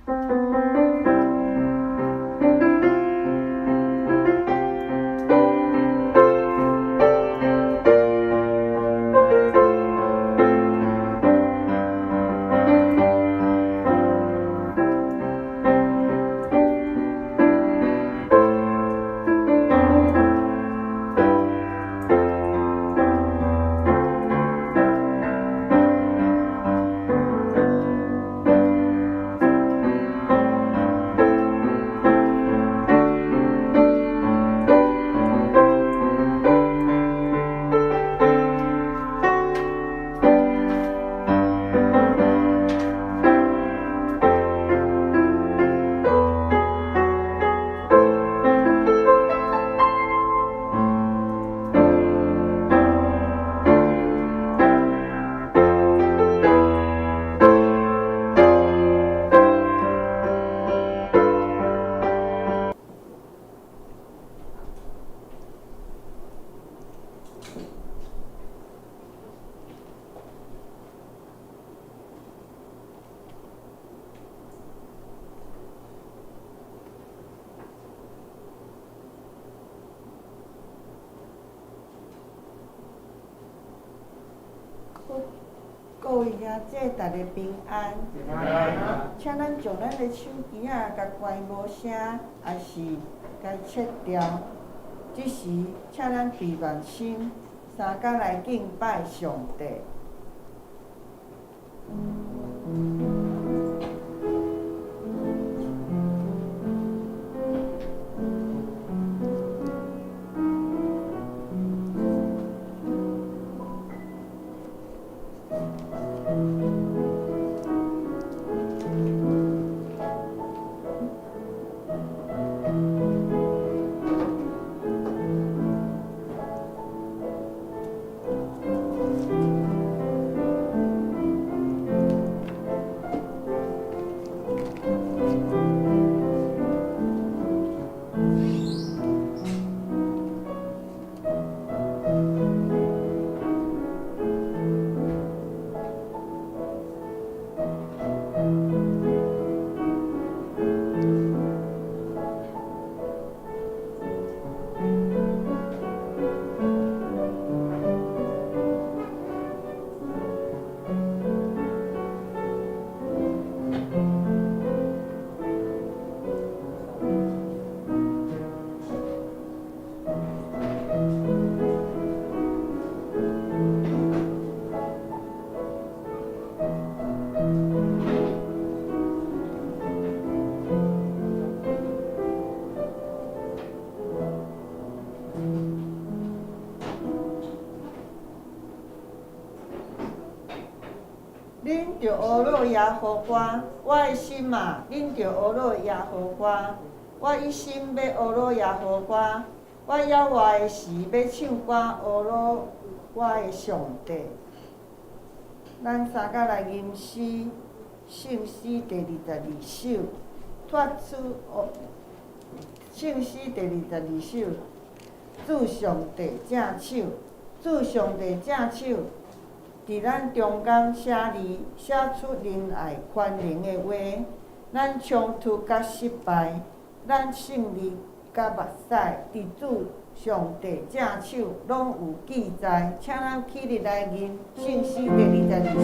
各位兄姐，大家平安。請咱將咱的手機仔共關無聲，抑是共切掉。這時，請咱閉目心，三工來敬拜上帝。恁著呵咾耶和華，我的心啊，恁著呵咾耶和華。我一心欲呵咾耶和華，我猶活的時欲唱歌呵咾我的上帝。咱三甲來吟詩，聖詩第二十二首，脫出聖詩第二十二首，主上帝正手，主上帝正手。佇咱中間寫字，寫出仁愛寬容的話。咱衝突佮失敗，咱勝利佮目屎，佇主上帝正手攏有記載。請咱起立來吟聖詩第二十二首。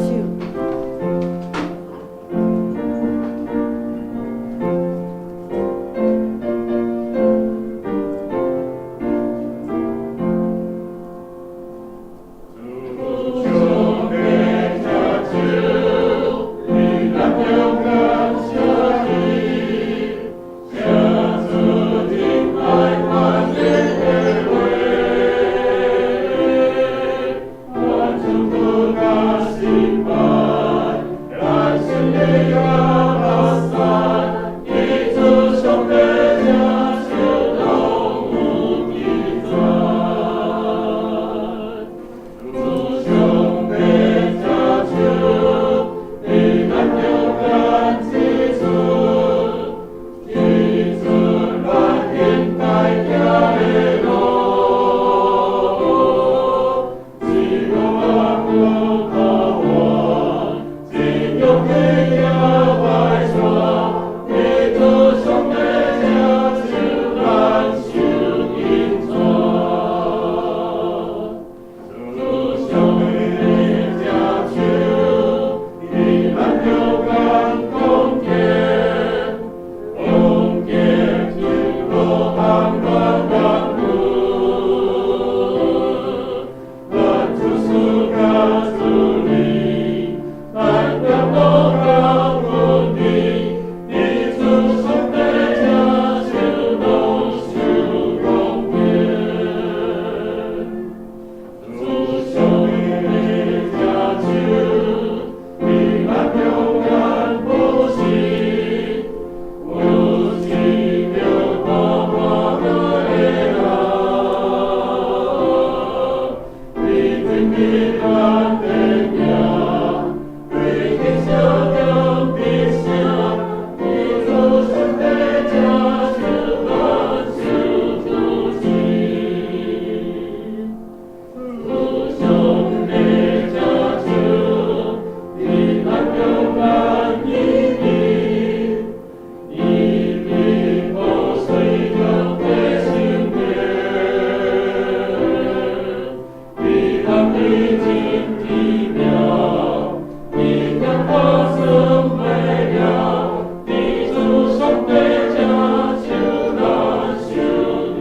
勇敢一面，伊伫苦水中的身边，伊含你真奇妙，伊将破算袂了，伫主上帝这手来受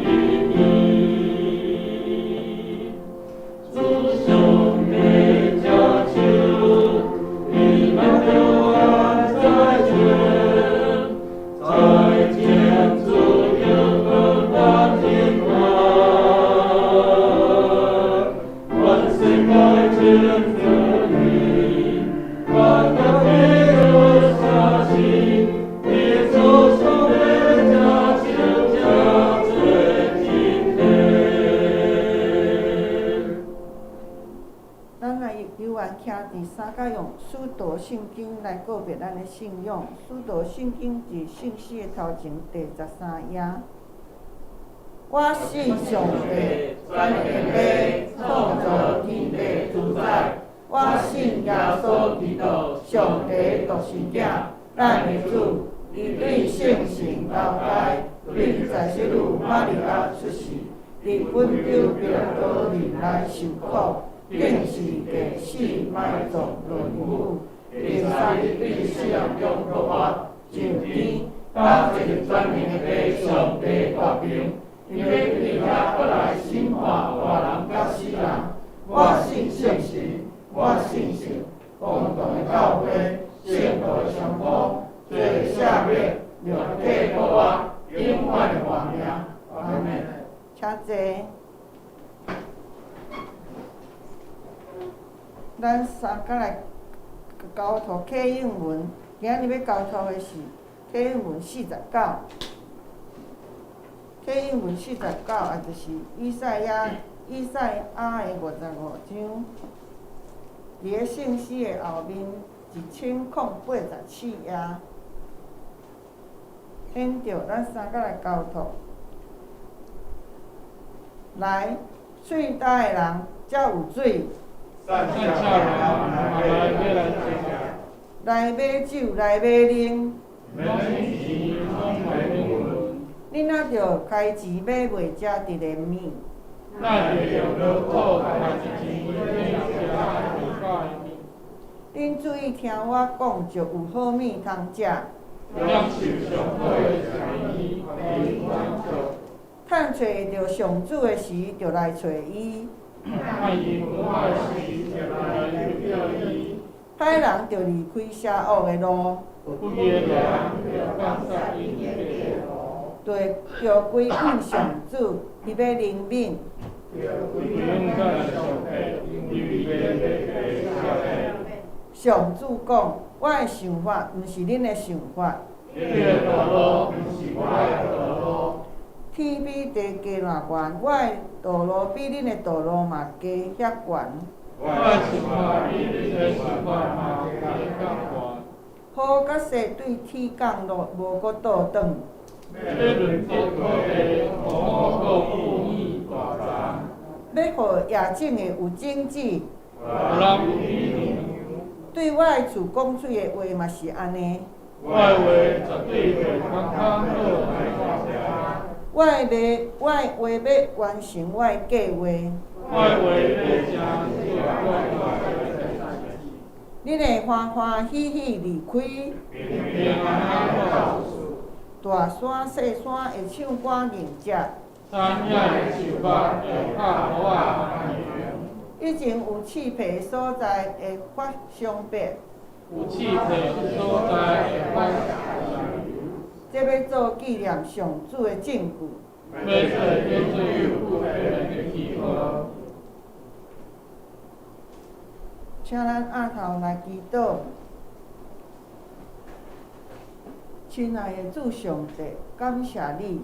医治。主上帝这手，伊挽着阮在前，在前主永远平安，全世界真注意，万国的相信，伫主上帝这手这做真理。咱來猶原徛佇三角用使徒信經來告別咱的信仰。使徒信經佇聖詩的頭前第13頁。我信上帝，全能的父，創造天地主宰。我信耶穌基督，上帝獨生子，咱的主。伊對聖神投胎，對在聖女瑪利亞出世，佇本丟彼拉多忍耐受苦，釘十字架死埋葬落地府，第三日對死人中復活，上天，搭坐佇全能的上帝大爿，伊欲對遐閣來審判活人佮死人。我信聖神，我信聖公同的教會，聖徒的相交，罪的赦免，肉體復活，永遠的活命。阿們。請坐。咱三角來交託啟應文，今仔日欲交託的是啟應文四十九。啟應文四十九，也就是以賽亞的55章。佇咧聖詩的後面1084頁。現著咱三角來交託。來，喙焦的人才有水。散赤人來欲來食，來買酒，來買奶。免錢攏袂分。恁若著開錢買袂食佇咧物？咱著用勞苦開錢買食會飽的物。恁注意聽我講，就有好物通食。享受上好的食物，予滿足。趁揣會著上主的時，就來揣伊。趁伊分我的時，就來求叫伊。歹人著離開邪惡的路。不義的人著放捨𪜶的計謀。著歸向上主，伊欲憐憫。歸向上帝，伊欲赦免。上主講：我的想法毋是恁的想法。恁的道路毋是我的道路。天比地低偌懸，我的道路比恁的道路嘛低遐懸。我的想法比恁的想法嘛低較懸。雨佮雪對天降落，無閣倒轉。欲潤澤土地，予五穀富裕大欉。欲予野種的有種子。予人有米糧。對我的厝講喙的話嘛是按呢。我的話絕對袂空空倒來我遮。我的話欲完成我的計劃。我的話欲成就我的代誌。恁會歡歡喜喜離開。平平安安到厝。大山細山會唱歌迎接。山野的樹木會拍鼓仔歡迎。以前有刺皮的所在會發松柏。有刺皮的所在會發松這欲做紀念上主的證據。欲做叫做有的記號。請咱阿頭來祈禱。親愛的主上帝，感謝你，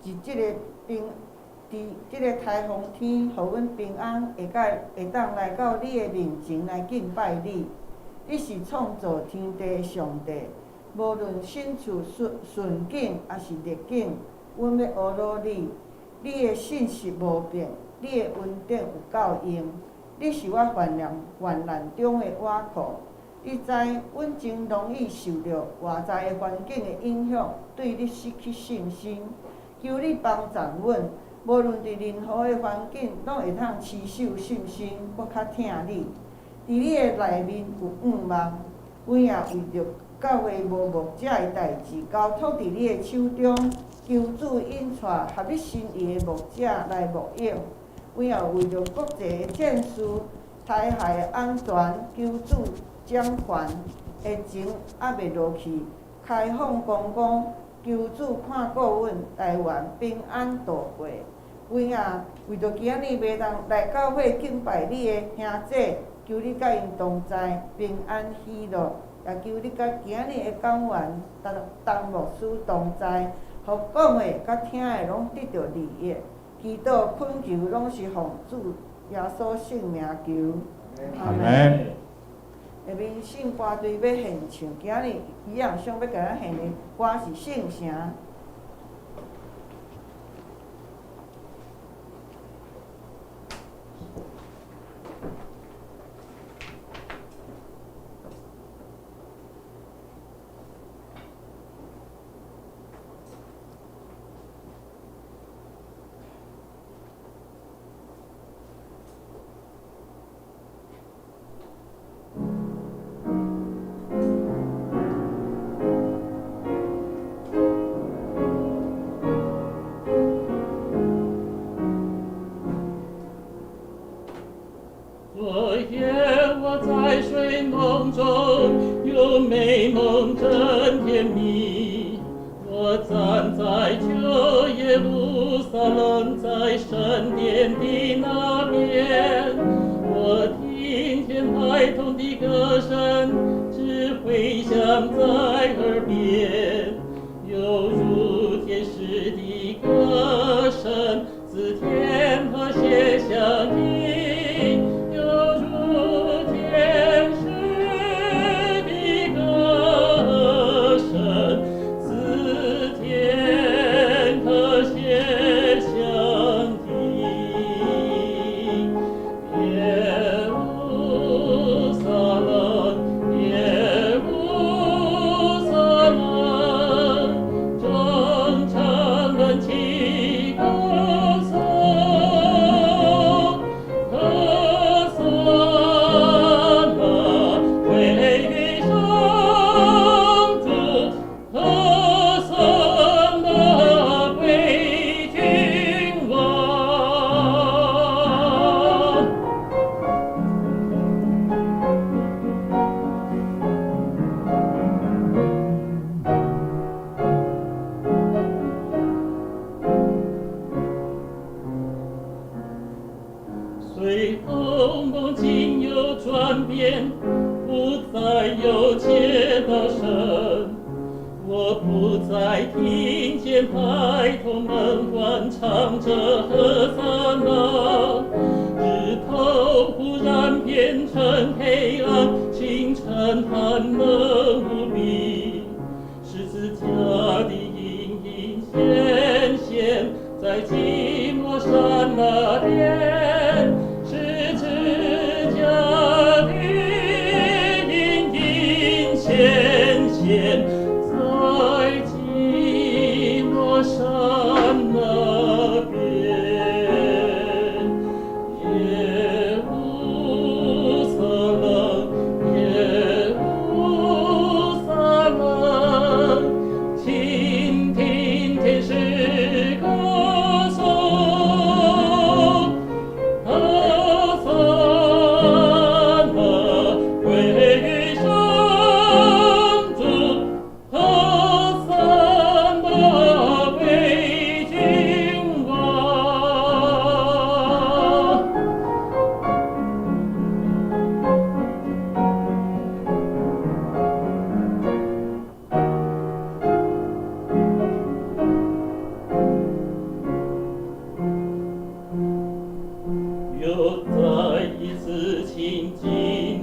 佇這個平，佇這個颱風天，予阮平安，會當來到你的面前來敬拜你。你是創造天地的上帝，無論身處順境抑是逆境，阮欲呵咾你。你的信實無變，你的恩典有夠用。你是我患難中的倚靠，你知，阮真容易受著外在的環境的影響，對你失去信心。求你幫助阮，無論佇任何的環境，攏會通持守信心，閣較疼你。佇你的內面有向望，阮也為著教會無牧者的代誌，交託佇你的手中，求主引帶合你心意的牧者來牧養。阮也為著國際的戰事、台海的安全，求主掌權，疫情猶未落去，開放觀光，求主看顧阮台灣平安度過。阮也為著今仔日袂當來教會敬拜你的兄弟，求你佮𪜶同在，平安喜樂。也求你佮今仔日的講員陳牧師同在，予講的佮聽的攏得著利益。祈禱懇求攏是奉主耶穌聖名求。阿門。下面聖歌隊欲獻唱，今仔日伊樣想欲共咱獻的歌是聖城。昨夜我在睡夢中，有美夢真甜蜜。我站在舊耶路撒冷，在聖殿的那邊，我聽見孩童的歌聲，只迴響在耳邊，猶如天使的歌聲，自天和諧相應，猶如天使的歌聲，自天和諧相應。耶路撒冷，耶路撒冷，眾城門齊歌頌，和散那歸於上主，和散那歸君王。隨後夢境有轉變，不再有切禱聲，我不再聽見孩童們歡唱著和散那，日頭忽然變成黑暗，清晨寒冷無比，十字架的陰影顯現在寂寞山那邊，十字架的陰影顯現在寂寞山那邊。耶路撒冷，耶路撒冷，傾聽天使歌頌，和散那歸於上主，和散那歸君王。又再一次情境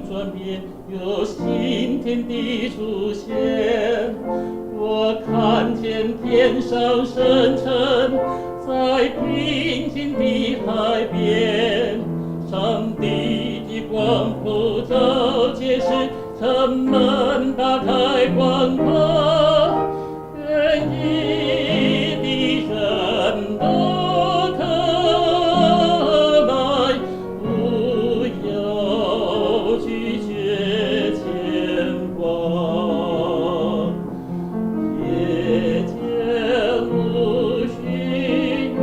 轉變，有新天地出現。我看見天上聖城，在平靜的海邊，上帝的光普照，揭示城的門打開廣闊，願意的人都可來，不要拒絕前往。夜間無需月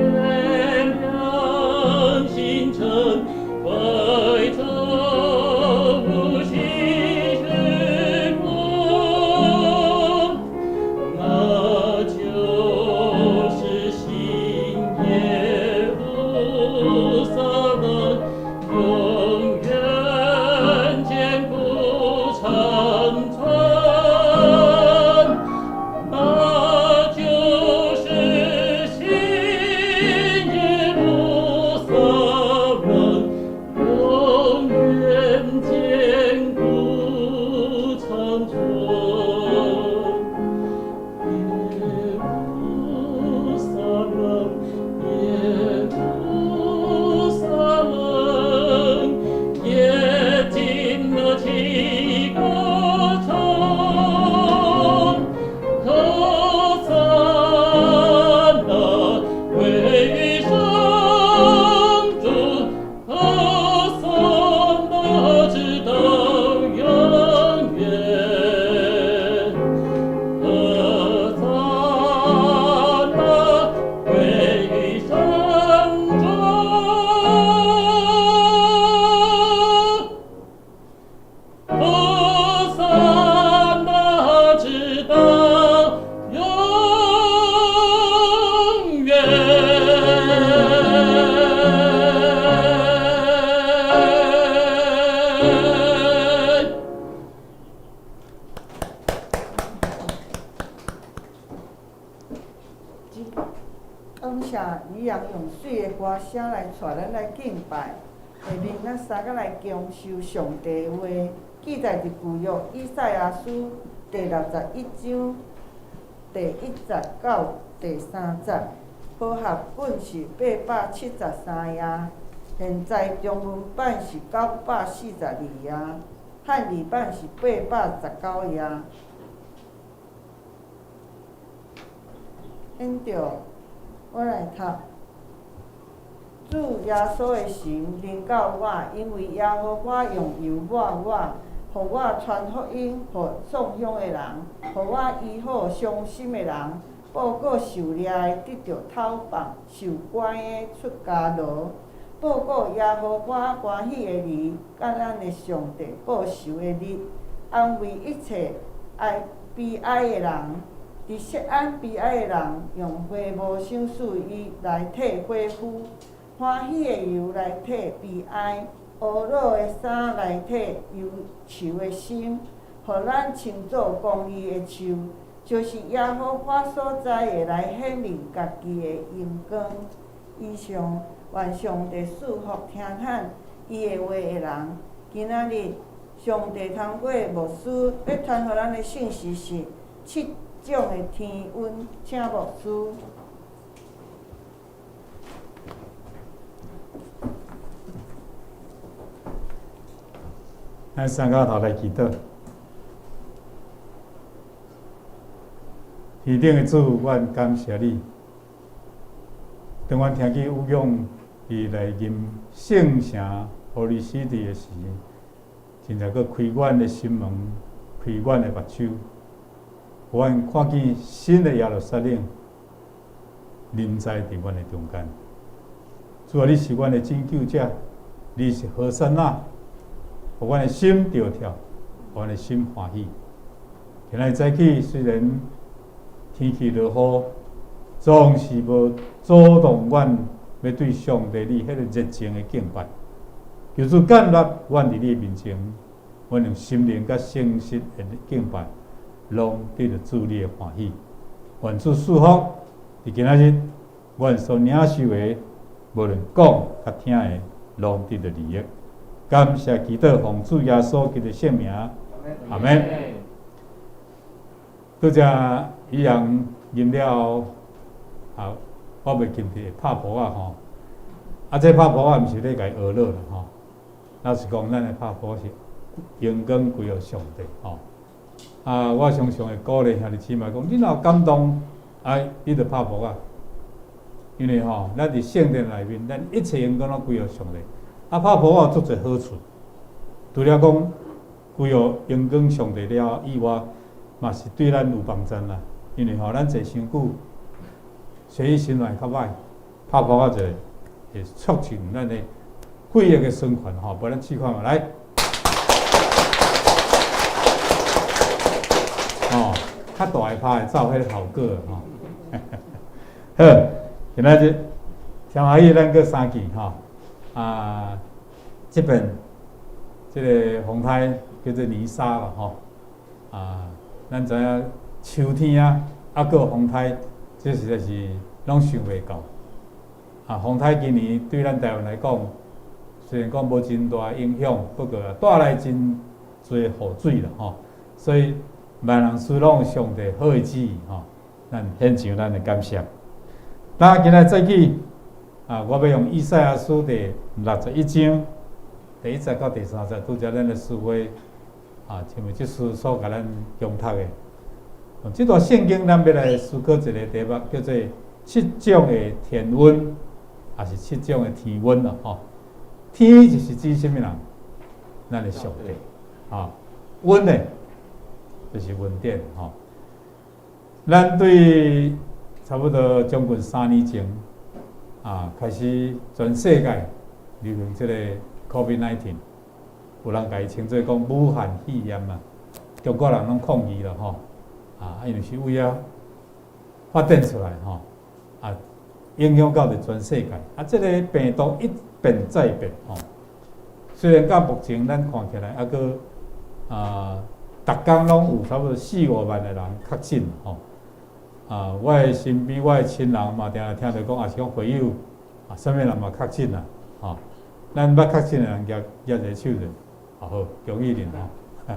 亮星辰，白晝無需日光，那就是新耶路撒冷，永遠堅固長存。那就是新耶路撒冷，永遠堅固長存。耶路撒冷，耶路撒冷，也進了七個城。和散那歸於上主，和散那直到永遠。和散那歸於上主，和散那直到永遠。感謝李陽用水的歌聲來帶咱來敬拜，下面咱三個來享受上帝的話，記載佇舊約以賽亞書第61章第1節到第3節，和合本是873頁，現在中文版是942頁，漢語版是819頁。現在我來讀。主耶穌的神臨到我，因為耶和華用油抹我，予我傳福音予創傷的人，予我醫好傷心的人，報告受掠的得著釋放，受關的出監牢，報告耶和華歡喜的日，佮咱的上帝報仇的日，安慰一切哀悲哀的人。佇錫安悲哀的人，用花無賞賜伊來替火夫，歡喜的油來替悲哀，烏老的衫來替憂愁的心，予咱稱做公義的樹，就是耶和華所栽的，來顯明家己的榮光。以上，願上帝賜福聽喊伊的話的人。今仔日，上帝通過牧師欲傳予咱的信息是七種的天恩，請牧師。咱三個頭來祈禱。天頂的主，阮感謝你。當阮聽見有勇伊來吟聖城予你死地的時，真正閣開阮的心門，開阮的目睭，予阮看見新的耶路撒冷臨在佇阮的中間。主啊，你是阮的拯救者，你是和散那，予阮的心著跳，予阮的心歡喜。今仔日早起雖然天氣落雨，總是無阻擋阮欲對上帝你彼個熱情的敬拜。求主建立阮佇你的面前，阮用心靈佮誠實的敬拜，攏得著主你的歡喜。願主賜福，佇今仔日，阮所領受的，無論講佮聽的，攏得著利益。感謝祈禱，奉主耶穌基督聖名，阿們。拄才伊人吟了後，啊，我袂禁佇會拍噗仔吼。啊，這拍噗仔毋是咧共伊學樂啦吼。老實講，咱的拍噗仔是榮光歸予上帝吼。啊，我常常會鼓勵兄弟姊妹講，你若有感動，哎，你就拍噗仔！因為吼，咱佇聖殿內面，咱一切榮光攏歸予上帝。啊，拍噗仔有足濟好處，除了講歸予榮光上帝了以外，嘛是對咱有幫助啦。因為吼，咱坐傷久，血液循環較歹，拍噗仔一個會促進咱的血液的循環吼。無咱試看覓來，吼，較大个拍會走彼个效果吼。好，今仔日真歡喜，咱閣相見吼。啊，這邊這个風颱叫做泥沙啦吼。啊，咱知影秋天啊，啊閣有風颱，這實在是攏想袂到。啊，風颱今年對咱台灣來講，雖然講無真大影響，不過帶來真濟雨水啦吼。所以萬人事攏有上帝好的旨意吼，咱獻上咱的感謝。那今仔早起啊，我欲用以賽亞書第61章第一節到第三節，拄才咱的詩會啊，像這書所共咱共讀的。這段聖經咱欲來思考一个題目，叫做七種的天恩，抑是七種的天恩啦吼。天就是指啥物人？咱的上帝啊，恩呢，就是恩典吼。咱對差不多將近3年前啊，開始全世界流行這个 COVID-19，有人共伊稱做講武漢肺炎啊，中國人攏抗議啦吼，啊，因為是為遐發展出來吼，啊，影響到佇全世界，啊，這个病毒一變再變吼，雖然到目前咱看起來猶閣啊，逐工攏有差不多四五萬的人確診吼。啊，我的身邊，我的親人嘛，定定聽著講，抑是講朋友，啊，啥物人嘛確診啦，吼。咱捌確診的人舉舉一个手者，啊好，恭喜恁吼。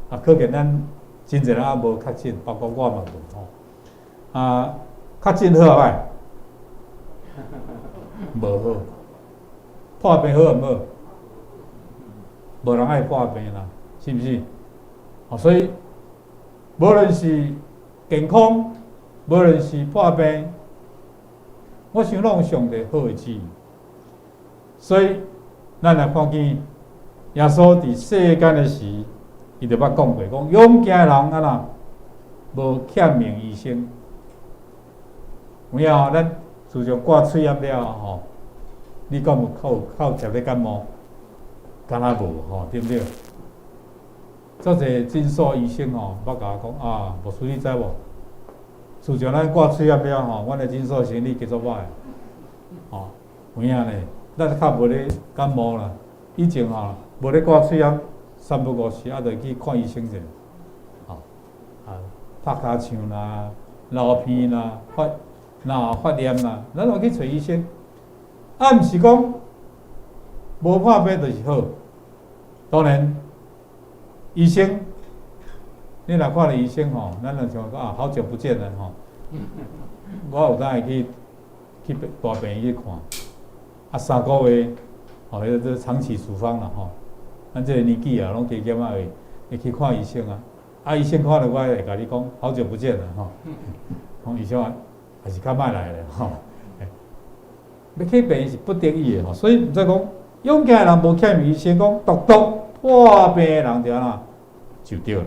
啊，可見咱真濟人猶無確診，包括我嘛無吼。啊，確診好抑歹？無好。破病好毋好？無人愛破病啦，是毋是？哦，所以無論是健康，無論是破病，我想攏有上帝好的旨意。所以，咱來看見耶穌佇世間的時，伊就捌講過，講勇健的人按怎無欠問醫生。有影吼，咱自從掛喙罨了吼，你敢有靠靠食咧感冒？敢若無吼，對毋對？足濟診所醫生吼，捌共我講啊，牧師你知無？自從咱掛喙罨了吼，阮的診所生意加足歹，吼，有影呢？咱較無咧感冒啦，以前吼無咧掛喙罨，三不五時啊，著去看醫生者，吼啊，拍尻槍啦、流鼻啦、發腦發炎啦，咱攏去揣醫生。啊，毋是講無破病就是好，當然醫生。你若看著醫生吼，咱就想講啊，好久不見了吼。我有當會去去大病院去看，啊三個月，吼，彼個長期處方啦吼。咱這个年紀啊，攏加減仔會會去看醫生啊。啊，醫生看著我會共你講，好久不見了吼。講醫生話，還是較歹來咧吼。欲去病院是不得已的吼，所以毋使講勇健的人無欠醫生，講獨獨破病的人就按怎就對了。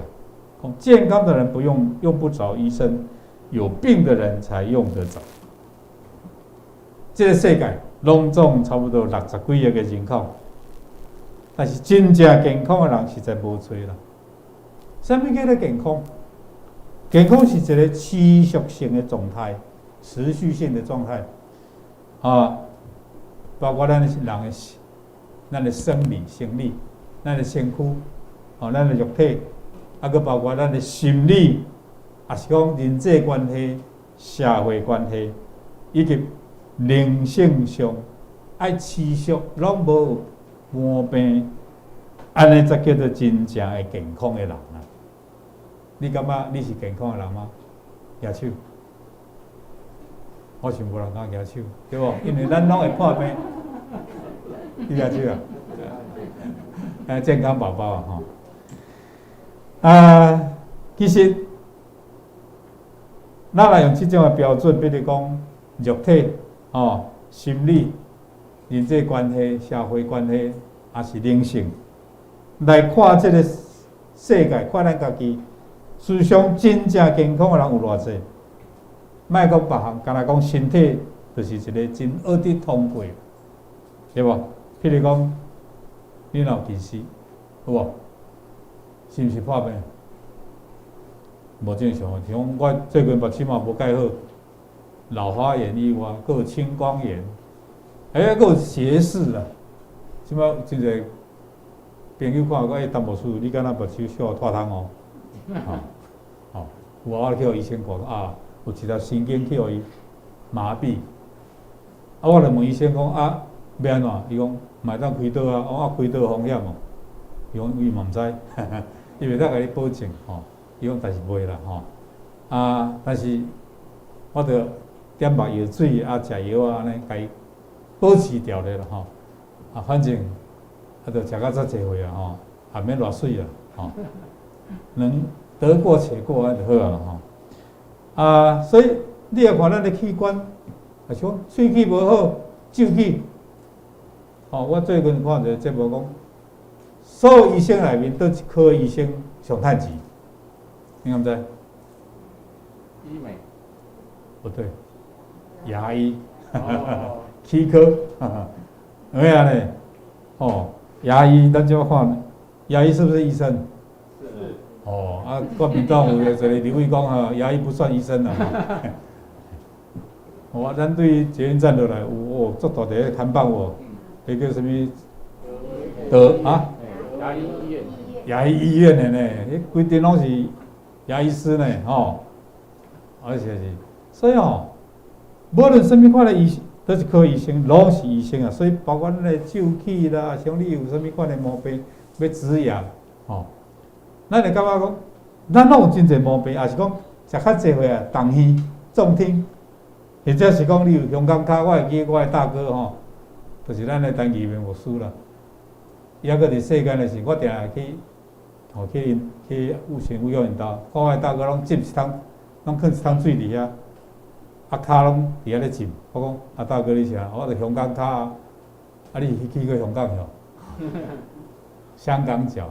健康的人不用用不著醫生，有病的人才用得著。這個世界攏總差不多六十幾億个人口，但是真正健康的人實在無濟啦。啥物叫做健康？健康是一个持續性的狀態，持續性的狀態啊，包括咱人的咱的生理、生理、咱的身軀，哦，咱的肉體。啊，閣包括咱的心理，抑是講人際關係、社會關係，以及靈性上，愛持續攏無毛病，按呢才叫做真正的健康的人啊！你感覺你是健康的人嗎？舉手。我想無人敢舉手，對無？因為咱攏會破病。你舉手啊？健康寶寶啊吼。啊，其實咱若用這種的標準，比如講肉體、吼、心理、人際關係、社會關係，抑是靈性，來看這個世界，看咱家己，思想真正健康的人有偌濟？莫講別項，干焦講身體，就是一個真學得通過，對無？譬如講，你若有近視，有無？是毋是破病？無正常，像我最近目屎嘛無蓋好，老花眼以外，閣有青光眼，欸，閣有斜視啦。這擺真濟朋友看講，欸，陳牧師，你敢若目睭小可脫窗哦？吼，吼，有啊，我去予醫生看，啊，有一條神經去予伊麻痹。啊，我就問醫生講啊，欲按怎？伊講嘛會當開刀啊。我講啊，開刀有風險無？伊講伊嘛毋知，伊袂當共你保證吼。伊講但是袂啦吼。啊，但是我著點目藥水啊，食藥啊，按呢共伊保持牢咧啦吼。啊，反正啊，著食到遮濟歲啊吼，也免偌媠啦吼。能得過且過按呢就好啊啦吼。啊，所以你若看咱的器官，啊像喙齒無好，蛀齒。吼，我最近看一个節目講，所有醫生內面，佗一科醫生上趁錢？你敢知？醫美？不對，牙醫，齒科，有影呢？哦，牙醫，咱這看，牙醫是不是醫生？是。哦，啊，國民黨有一個立委講吼，牙醫不算醫生啦。哦，咱對捷運站落來有哦，足大一個看板哦，彼叫啥物？德啊？牙醫醫院。牙醫醫院的呢，彼規間攏是牙醫師呢，吼，而且是，所以吼，無論啥物款的醫，佗一科醫生，攏是醫生啊。所以包括咱的蛀齒啦，像你有啥物款的毛病，欲植牙，吼，咱會感覺講，咱攏有真濟毛病，抑是講食較濟歲啊，重耳、重聽，或者是講你有香港跤，我會記我的大哥吼，就是咱的陳義明牧師啦，伊猶閣佇世間的時，我定定去，吼去𪜶去有神有約𪜶兜，看我的大哥攏浸一桶，攏囥一桶水佇遐，啊跤攏佇遐咧浸。我講啊大哥你啥？我著香港跤啊，啊你是去過香港無？香港腳，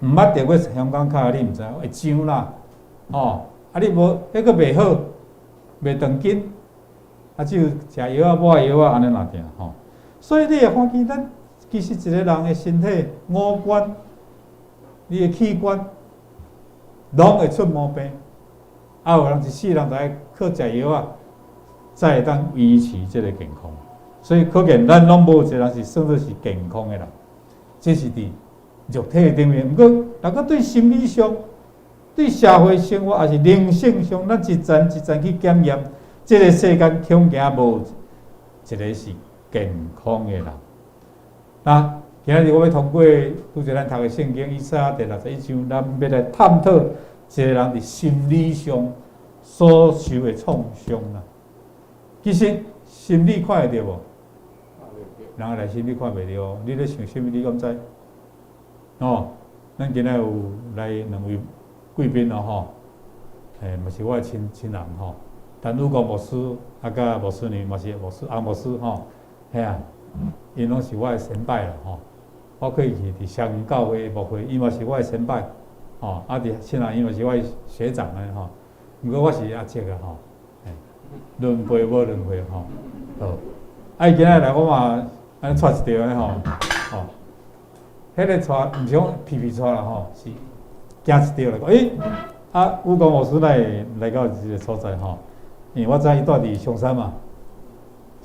毋捌著過香港跤你毋知，會脹啦，吼，啊你無，彼閣袂好，袂長筋，啊只有食藥仔抹藥仔按呢爾定吼。所以你會看見咱其實一個人的身體五官，你的器官，攏會出毛病。啊，有人一世人就愛靠食藥仔，才會當維持這個健康。所以可見咱攏無一個人是算做是健康的人，這是佇肉體頂面。毋過，若閣對心理上、對社會生活，抑是靈性上，咱一層一層去檢驗，這個世間恐驚無一個是健康的人。那今仔日我欲通過拄才咱讀的聖經以賽亞第61章，咱欲來探討一個人佇心理上所受的創傷啦。其實心理看會著無？人的內心你看袂著，你咧想啥物？你敢知？哦，咱今仔有來兩位貴賓咯吼，欸，嘛是我的親親人吼，陳宇國牧師啊，佮牧師娘嘛是牧師洪牧師吼，嘿啊，𪜶攏是我的先輩啦吼。我過去佇雙教會牧會，伊嘛是我的先輩，吼，啊佇現在伊嘛是我的學長的吼。毋過我是阿叔啊吼，輪輩無輪迴吼，好。啊，伊今仔來我嘛按呢𤆬一著按呢吼，吼，彼個𤆬毋是講皮皮𤆬啦吼，是驚一著啦。欸，啊，宇光牧師來來到這個所在吼，因為我知伊住佇松山嘛，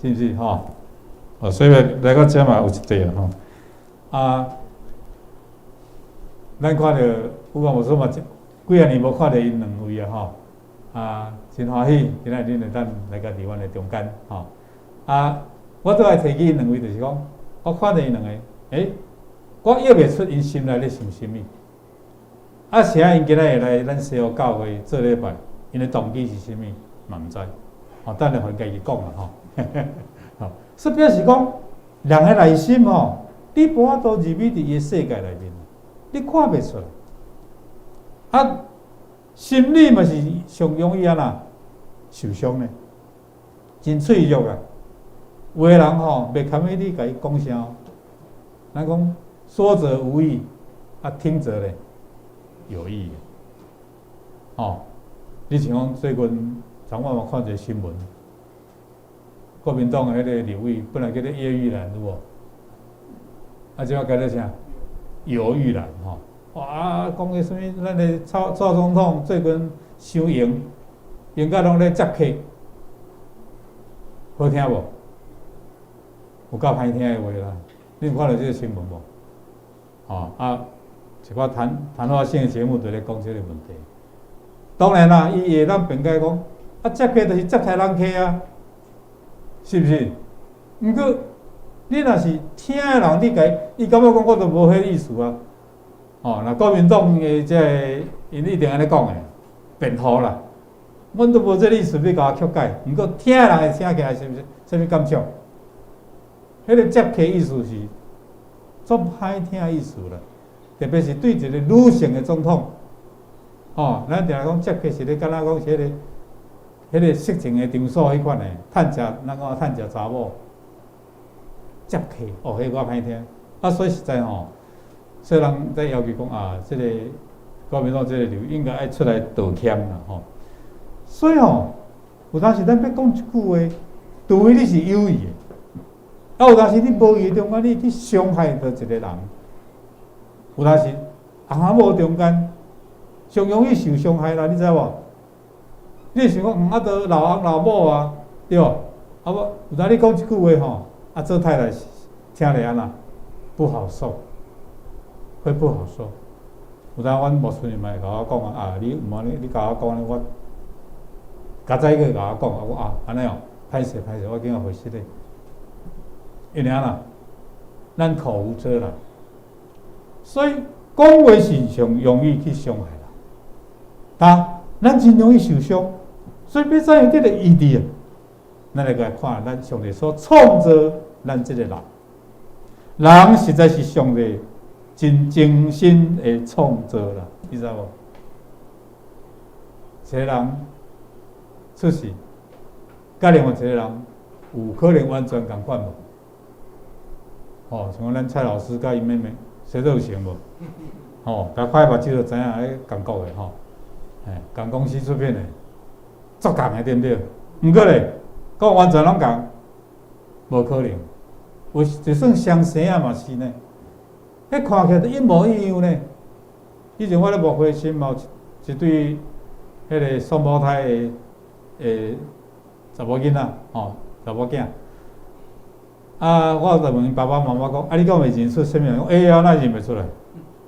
是毋是吼？哦，所以來到遮嘛有一塊吼。啊，咱看著宇光牧師嘛，幾仔年無看著𪜶兩位啊吼，啊，真歡喜，今仔日恁會當來到佇阮的中間吼。啊，我最愛提起𪜶兩位，就是講，我看著𪜶兩個，欸，我臆袂出𪜶心內咧想啥物。啊，啥𪜶今仔日會來咱西湖教會做禮拜，𪜶的動機是啥物，嘛毋知。吼，等下予𪜶家己講啦吼。吼，所以表示講，人的內心吼，你無法度入去佇伊的世界內面，你看袂出來。啊，心理嘛是上容易按怎受傷呢，真脆弱啊！有的人吼，袂堪伊你共伊講啥，咱講說者無意，啊聽者咧有意。吼，你像講最近，昨晚嘛看一个新聞，國民黨的彼个立委本來叫做葉玉蘭有無？啊，這擺改做啥？游玉蘭吼。哇，講个啥物？咱的蔡蔡總統最近傷閒，閒甲攏咧接客，好聽無？有夠歹聽的話啦！你有看著這个新聞無？吼啊，一寡談談話性的節目就咧講這个問題。當然啦，伊會當辯解講，啊，接客就是接待人客啊，是毋是？毋過你若是聽的人，你共伊感覺講我都無彼意思啊。吼，若國民黨的這个，𪜶一定按呢講的，辯護啦。阮都無這个意思欲共我曲解，毋過聽的人會聽起來是毋是？啥物感想？彼个接客意思是足歹聽的意思啦，特別是對一個女性的總統，吼，咱定定講接客是咧，敢若講是彼個色情的場所彼款的，趁食，咱講趁食查某，接客，哦，彼个較歹聽。啊，所以實在吼，所以人在要求講啊，這個國民黨這個立委應該愛出來道歉啦，吼。所以吼，有當時咱欲講一句話，除非你是有意的，啊，有當時你無意中間你去傷害著一個人，有當時翁仔某中間上容易受傷害啦，你知無？你會想講，啊，都老翁老某啊，對無？啊無，有當你講一句話吼，啊，做太太聽咧按怎不好受，會不好受。有當阮某孫嘛會共我講啊，啊，你毋按呢，你共我講按呢，我較早閣共我講，啊，我啊，按呢哦，歹勢歹勢，我緊予回失禮。因為按怎，咱口無遮攔，所以講話是上容易去傷害人，啊，咱真容易受傷，所以欲怎樣得著醫治啊？咱來來看，咱上帝所創造咱這個人，人實在是上帝真精心的創造啦，你知無？一個人出世，佮另外一個人有可能完全仝款無？吼，像咱蔡老師佮伊妹妹，生做有像無？吼，共看目睭就知影，彼仝國的吼，嘿，仝公司出品的，足仝的對毋對？毋過咧，講完全攏仝，無可能。有就算雙生仔嘛是呢，彼看起來都一模一樣呢。以前我咧牧會時嘛有一對彼个雙胞胎的的查某囡仔，吼，查某囝。啊，我就問𪜶爸爸媽媽講，啊，你敢會認出啥物人？講會啊，哪會認袂出來？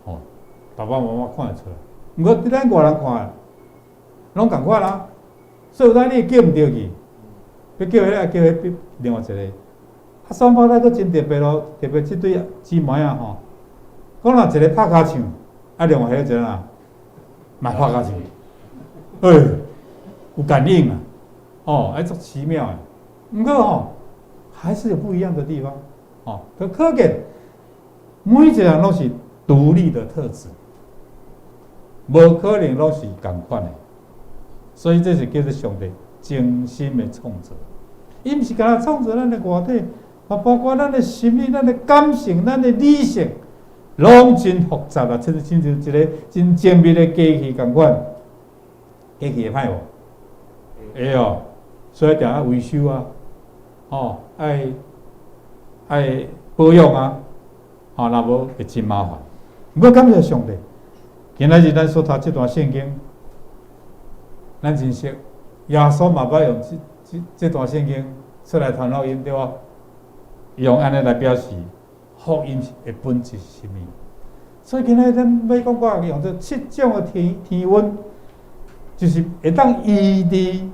吼，爸爸媽媽看會出來。毋過佇咱外人看，攏仝款啊。所以有當你會叫毋著去，欲叫彼个，叫彼另外一個。啊，雙胞胎閣真特別咯，特別這對姊妹仔吼，講若一個拍尻唱，啊，另外彼個一個啊，嘛拍尻唱，欸，有感應啊，哦，還足奇妙的。毋過吼，還是有不一樣的地方，哦，可見每一個人攏是獨立的特質，無可能攏是仝款的，所以這是叫做上帝精心的創造。伊毋是干焦創造咱的外體，嘛包括咱的心理、咱的感性、咱的理性，攏真複雜啦，親像一個真精密的機器仝款，機器會歹無？會哦，所以定愛維修啊，吼，愛愛保養啊，吼，若無會真麻煩。毋過感謝上帝，今仔日咱所讀這段聖經，咱真熟，耶穌嘛捌用這段聖經出來傳福音，對無？用按呢來表示福音的本質是啥物。所以今仔日咱欲講我用這七種的天恩，就是會當醫治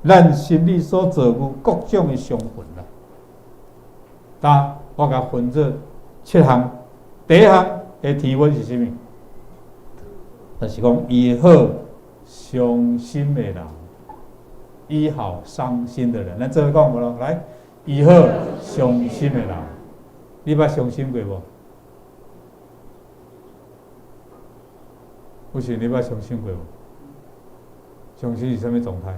咱心理所遭遇各種的傷痕啦。但我共分做七項，第一項的天恩是啥物？就是講醫好傷心的人，醫好傷心的人。咱做伙講無囉？來，醫好傷心的人，你捌傷心過無？有時你捌傷心過無？傷心是啥物狀態？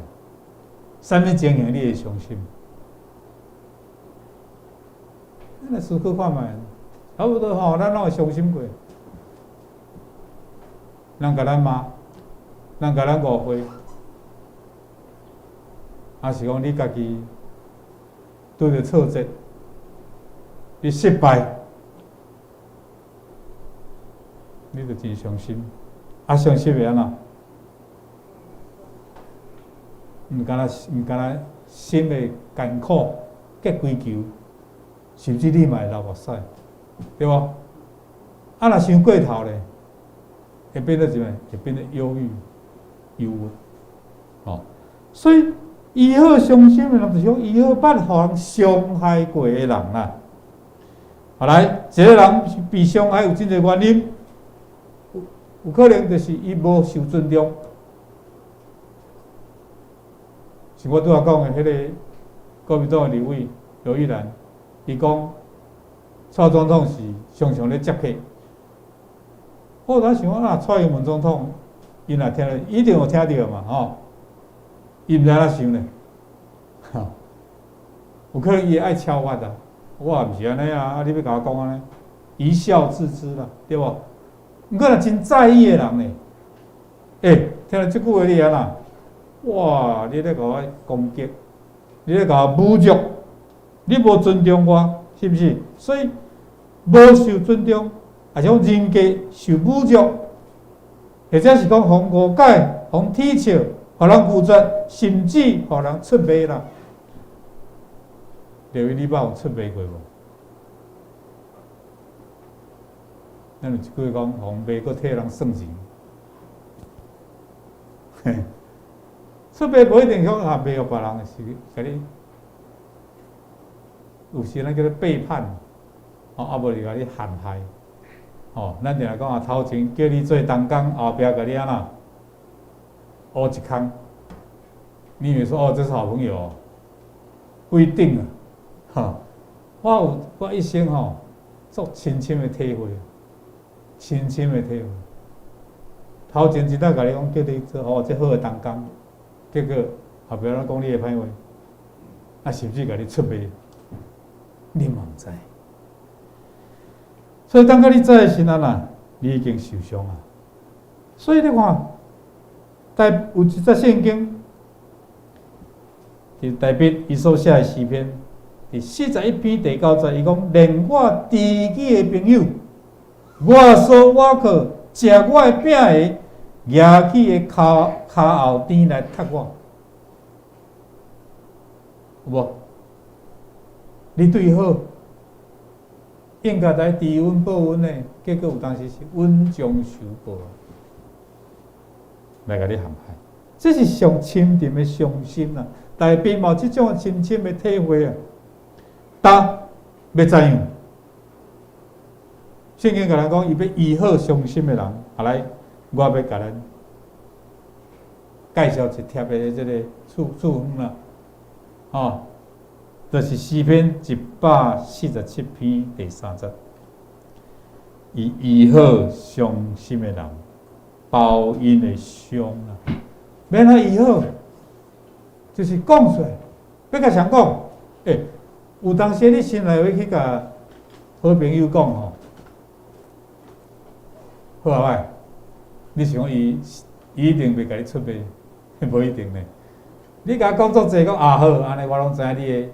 啥物情形你會傷心？咱來思考看覓，差不多吼，咱攏會傷心過。人共咱罵，人共咱誤會，抑是講你家己拄著挫折，你失敗，你就真傷心。啊，傷心會按怎？毋敢若心會艱苦，結規球，甚至你嘛會流目屎，對無？啊，若傷過頭咧，會變做啥物？會變做憂鬱、憂鬱。哦，所以醫好傷心的人，就是講醫好捌予人傷害過的人啦。後來，一個人被傷害有真濟原因，有可能就是伊無受尊重。像我拄仔講的彼个國民黨的立委劉玉蘭，伊講蔡總統是常常咧接客。我當想講啊，蔡英文總統，伊若聽著，一定有聽著嘛，吼，伊毋知按怎想咧，吼，有可能伊會愛超越啊，我也毋是按呢啊，啊，你欲共我講按呢，一笑置之啦，對無？毋過若真在意的人呢，欸，聽著這句話你會按怎？哇！你咧共我攻擊，你咧共我侮辱，你無尊重我，是毋是？所以無受尊重，抑是講人格受侮辱，或者是講予誤解、予恥笑、予人拒絕，甚至予人出賣啦。劉伊，你捌予出賣過無？咱有一句話講，予賣閣替人算錢。嘿。出賣無一定講啊，賣予別人，是共你有時咱叫做背叛，哦，啊無就共你陷害，哦，咱定定講啊，頭前叫你做同工，後壁共你按怎烏一空，你以為說哦，這是好朋友？不一定啊，哈，我有我一生吼，足深深的體會，深深的體會。頭前一擺共你講叫你做哦，這好的同工。結果後壁攏講你的歹話，啊，甚至共你出賣，你嘛毋知。所以當佮你知的時陣啊，你已經受傷啊。所以你看，但有一節聖經，佇大衛伊所寫的詩篇，佇41篇第9節，伊講：連我知己的朋友，我所倚靠，食我的餅的。舉起的跤跤後邊來踢我，有無？你對伊好，應該來知恩報恩的，結果有當時是恩將仇報，來共你陷害。這是上深沉的傷心啊！大衛嘛有這種深深的體會啊。答欲怎樣？聖經共咱講，伊欲醫好傷心的人，後來。我欲共咱介紹一帖的這个處方啦，吼，就是詩篇147篇第3節，伊醫好傷心的人，包𪜶的傷啦。欲按怎醫好，就是講出來，欲共誰講？欸，有當時你心內話去共好朋友講吼，好啊歹？你想講伊，伊一定袂共你出賣，無一定呢。你共伊講足濟，講啊好，按呢我攏知影你的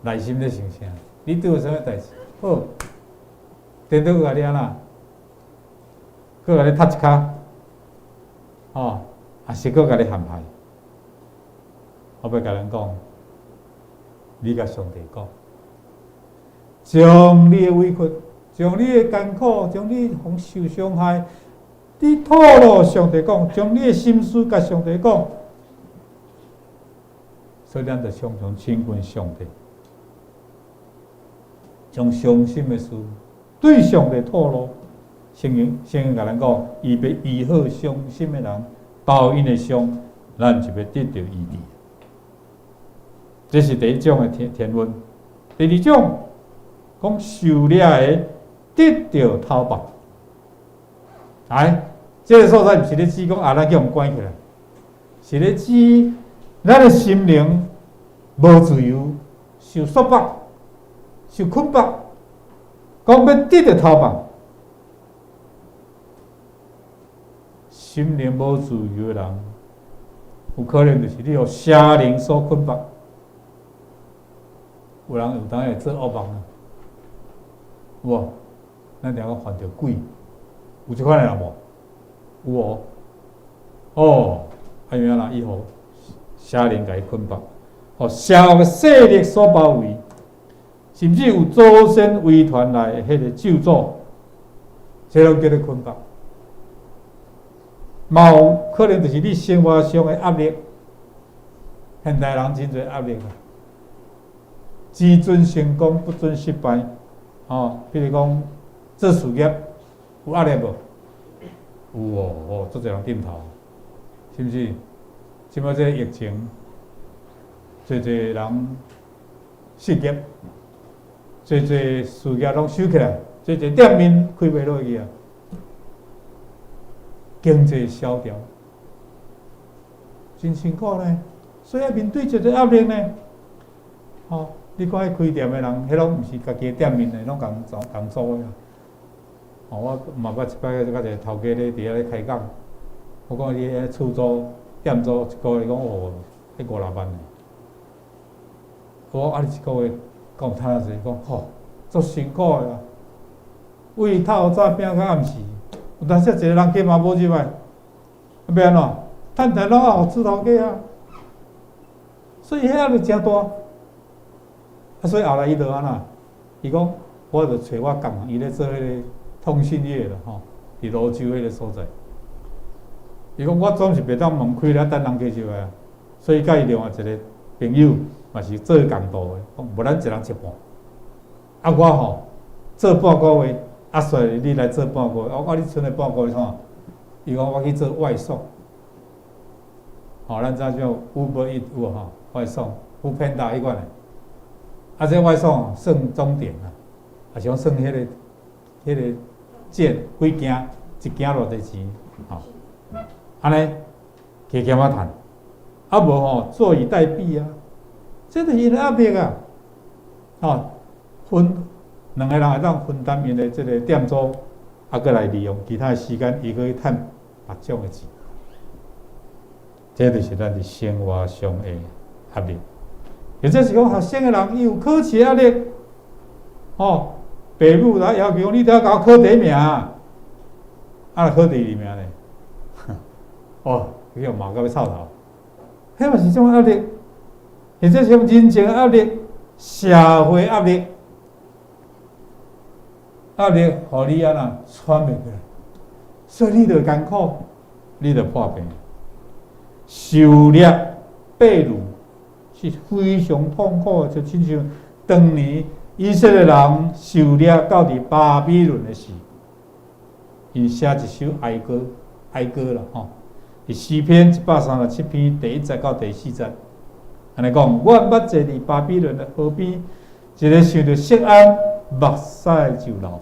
內心咧想啥。你拄著啥物代誌？好，顛倒閣共你按怎？閣共你踢一跤，吼，抑是閣共你陷害？我欲共咱講，你共上帝講，將你的委屈，將你的艱苦，將你予受傷害。你吐露上帝講，將你的心事共上帝講，所以咱就常常親近上帝，將傷心的事對上帝吐露。聖經聖經共咱講，伊欲醫好傷心的人，包𪜶的傷，咱就欲得著醫治。這是第一種的天恩。第二種，講受掠的得著討報。來，這个所在毋是咧指講啊，咱去予關起來，是咧指咱的心靈無自由，受束縛、受捆綁，講欲得著偷放。心靈無自由的人，有可能就是你予邪靈所捆綁。有人有當會做惡夢啊，有無？咱定講犯著鬼，有這款的人無？有哦，哦，啊因為按怎？伊予邪靈共伊捆綁，予邪惡的勢力所包圍，甚至有祖先遺傳來的彼個咒詛，這攏叫做捆綁。嘛有可能就是你生活上的壓力，現代人真濟壓力啊，只准成功，不准失敗。哦，比如講做事業有壓力無？有哦，哦，足濟人點頭，是毋是？這擺這個疫情，濟濟人失業，濟濟事業攏收起來，濟濟店面開袂落去啊，經濟蕭條，真辛苦呢。所以愛面對這個壓力呢。吼，你看彼開店的人，彼攏毋是家己的店面的，攏共租共租的啊。吼，我嘛捌一擺佮一個頭家咧佇遐咧開講，我講你彼厝租、店租一個月講哦，彼五六萬呢。我講啊，你一個月敢有趁遮濟？講吼，足辛苦的啦。為透早拼到暗時，有當時一個人客嘛無入來，欲按怎？趁錢攏愛予豬頭家啊。所以彼壓力誠大。啊，所以後來伊就按怎？伊講，我就揣我共行，伊咧做彼個通訊業啦，吼，佇蘆洲彼個所在。伊講我總是袂當門開了等人客入來啊，所以佮伊另外一個朋友嘛是做仝度的，講無咱一人一半。啊，我吼做半個月，啊，所以你來做半個月，我講你賰來半個月創啥？伊講我去做外送。吼，咱知影像 Uber Eats 有無吼？外送，Foodpanda 彼款的。啊，這外送算鐘點啊，抑是講算彼個件幾件，一件偌濟錢，吼。按呢加減仔趁，啊無吼坐以待斃啊！這就是𪜶的壓力啊！吼，分兩个人會當分擔𪜶的這个店租，啊，閣來利用其他的時間，伊閣去趁別種的錢。這就是咱佇生活上的壓力。或者是講學生的人，伊有考試壓力，吼，爸母來要求你著愛共我考第一名，啊，若考第二名咧，哦，去予罵到欲臭頭，彼嘛是一種壓力，或者是講人情壓力、社會壓力，壓力予你按怎喘袂過來，所以你著艱苦，你著破病，受掠被擄是非常痛苦的，就親像當年以色列人受掠到佇巴比倫的時，𪜶寫一首哀歌，哀歌啦吼。佇詩篇137篇第一節到第四節，按呢講，我捌坐佇巴比倫的河邊，一个想著錫安，目屎就流。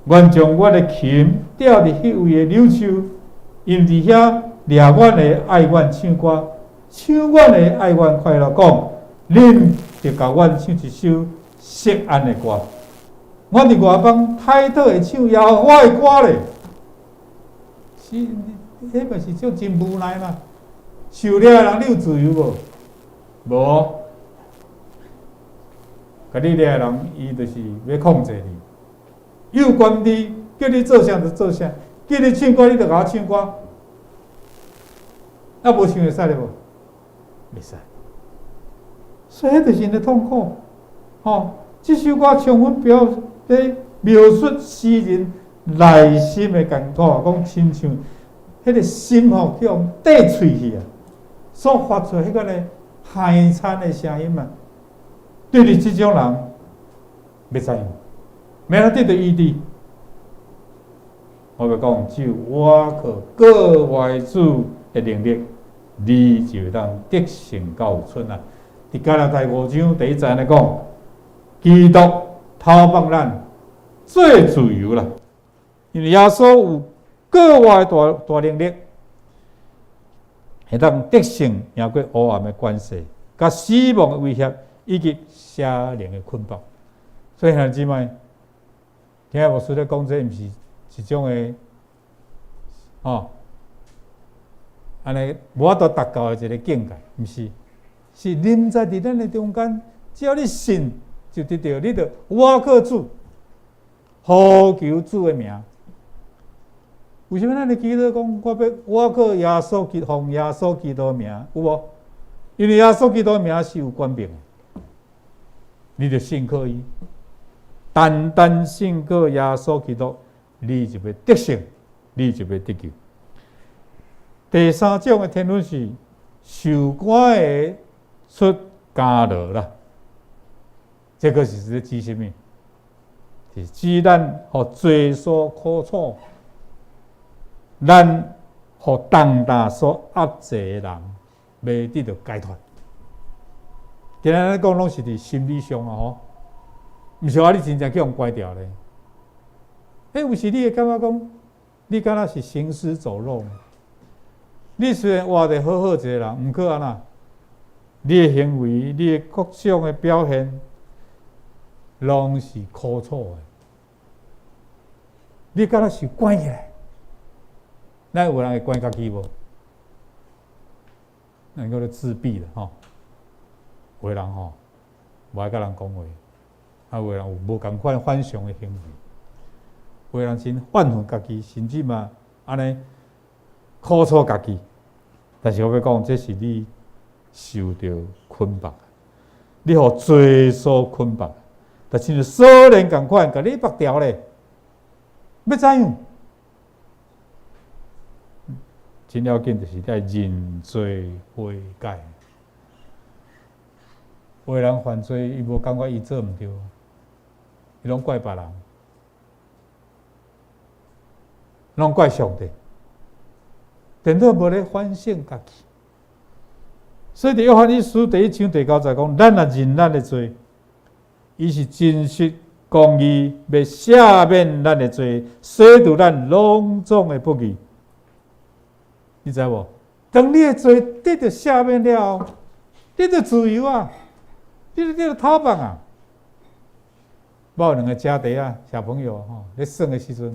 願將我的琴吊佇彼位的柳樹，𪜶佇遐掠阮的愛阮唱歌，唱阮的愛阮快樂，講，恁著共阮唱一首錫安的歌。阮佇外邦歹討會唱耶和華的歌咧，是，彼嘛是種真無奈嘛。受掠的人，你有自由無？無。共你掠的人，伊就是欲控制你，有權利叫你做啥就做啥，叫你唱歌你就共我唱歌，啊無唱會使咧無？袂使。所以彼就是𪜶的痛苦，吼！這首歌充分表咧描述詩人內心的艱苦，講親像彼个心吼去予硩碎去啊，所發出彼款的哀慘的聲音啊！對於這種人，欲怎樣？欲按怎得著醫治？我欲講，只有倚靠閣活主的能力，你就會當得勝到有剩啊！佇加拉太五章第一節按呢講，基督偷放咱做自由啦，因為耶穌有閣外大大能力，會當得勝贏過黑暗的權勢、佮死亡的威脅以及邪靈的捆綁。所以兄弟姊妹，聽牧師咧講，這毋是一種的，吼，按呢無法度達到的一個境界，毋是，是臨在佇咱的中間，只要你信，就得著，你就倚靠主，呼求主的名。為啥物咱咧祈禱講，我要倚靠耶穌基，奉耶穌基督的名，有無？因為耶穌基督的名是有權柄的，你著信靠伊，單單信靠耶穌基督，你就欲得勝，你就欲得救。第三種的天倫是受趕的出監牢啦，這個是咧指啥物？是指咱予罪所苦楚，咱予重擔所壓制的人，欲得著解脫。今仔日講攏是佇心理上啊吼，毋是話你真正去予關牢咧。欸，有時你會感覺講，你敢若是行屍走肉呢？你雖然活得好好一個人，毋過按怎？你的行為、你的各種的表現，攏是苦楚的。你敢若是關起來？咱有人會關家己無？那叫做自閉啦吼。有的人吼，無愛佮人講話，啊，有的人有無仝款反常的行為，有的人真怨恨家己，甚至嘛按呢苦楚家己。但是我欲講，這是你受著捆綁，你予罪所捆綁，但親像鎖鏈仝款，共你縛牢咧，欲怎樣？真要緊就是愛認罪悔改。有的人犯罪，伊無感覺伊做毋對，伊攏怪別人，攏怪上帝，顛倒無咧反省家己。所以佇約翰一書第一章第九節講：咱若認咱的罪，伊是真實公義，欲赦免咱的罪，洗除咱攏總的不義。你知無？當你的罪得著赦免了後，你就自由啊！你就得著透放啊！我有兩个姐弟啊，小朋友吼，咧耍的時陣，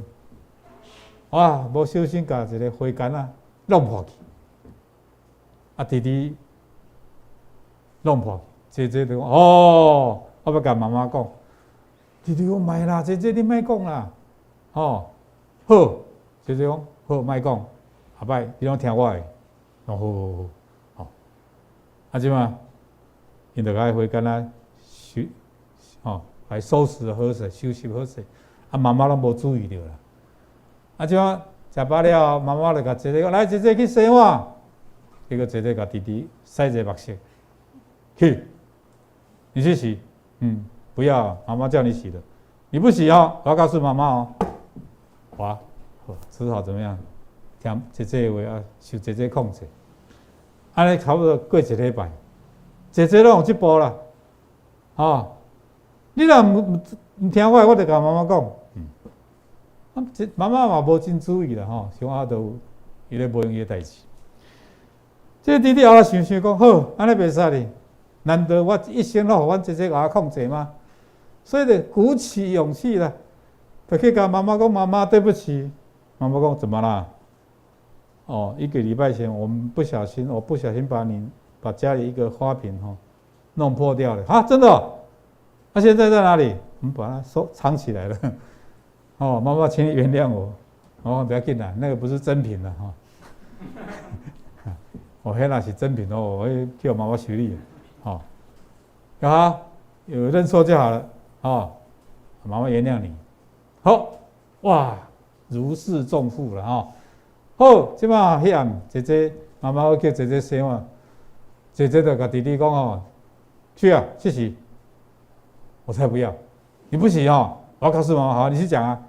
哇，無小心共一个花桿仔弄破去，啊，弟弟弄破去，姐姐就講哦，我欲共媽媽講，弟弟講莫啦，姐姐你莫講啦，吼，好，姐姐講好，莫講，後擺你攏聽我的，哦，好好好，吼，啊，這馬，𪜶就共花桿仔收，吼，來收拾好勢，收拾好勢，啊，媽媽攏無注意著啦。啊，這馬食飽了後，媽媽就共姐姐講：來，姐姐去洗碗。結果姐姐共弟弟使一個目色，去，你去洗，嗯，不要，媽媽叫你洗的，你不洗哦，我要告訴媽媽哦。哇，只好怎麼樣？聽姐姐的話啊，受姐姐控制。按呢差不多過一禮拜，姐姐攏有這步啦，吼，你若毋聽我的，我就共媽媽講。嗯，啊，這媽媽嘛無真注意啦，吼，想啊都伊咧無閒的代誌。這個弟弟後來想想講，好，按呢袂使哩，難道我一生攏予阮姐姐共我控制嗎？所以就鼓起勇氣啦，就去共媽媽講：媽媽，對不起。媽媽講：怎麼啦？哦，一個禮拜前我們不小心，我不小心把你把家裡一個花瓶吼弄破掉了。啊，真的哦？那現在在哪裡？我們把它收藏起來了。哦，媽媽，請你原諒我。哦，不要緊啦，那個不是真品啦，哈。哦，彼若是真品哦，我會叫媽媽修理。哦，好，有認錯就好了。哦，媽媽原諒你。好，哇，如釋重負了哈。好，這擺彼暗姐姐媽媽會叫姐姐洗碗，姐姐就共弟弟講哦，去啊，去洗。我才不要，你不洗哦，我要告訴媽媽，好，你去講啊。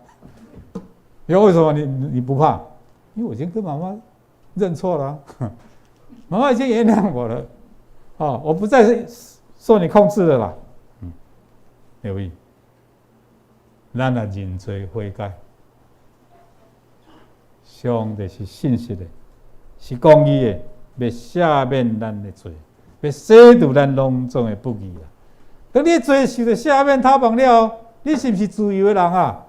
因為為什麼你不怕？因為我已經跟媽媽認錯了，媽媽已經原諒我了，哦，我不再受你控制了啦。嗯，留意，咱若認罪悔改，上帝是信實的，是公義的，欲赦免咱的罪，欲洗除咱攏總的不義啦。當你罪受著赦免討放了後，你是毋是自由的人啊？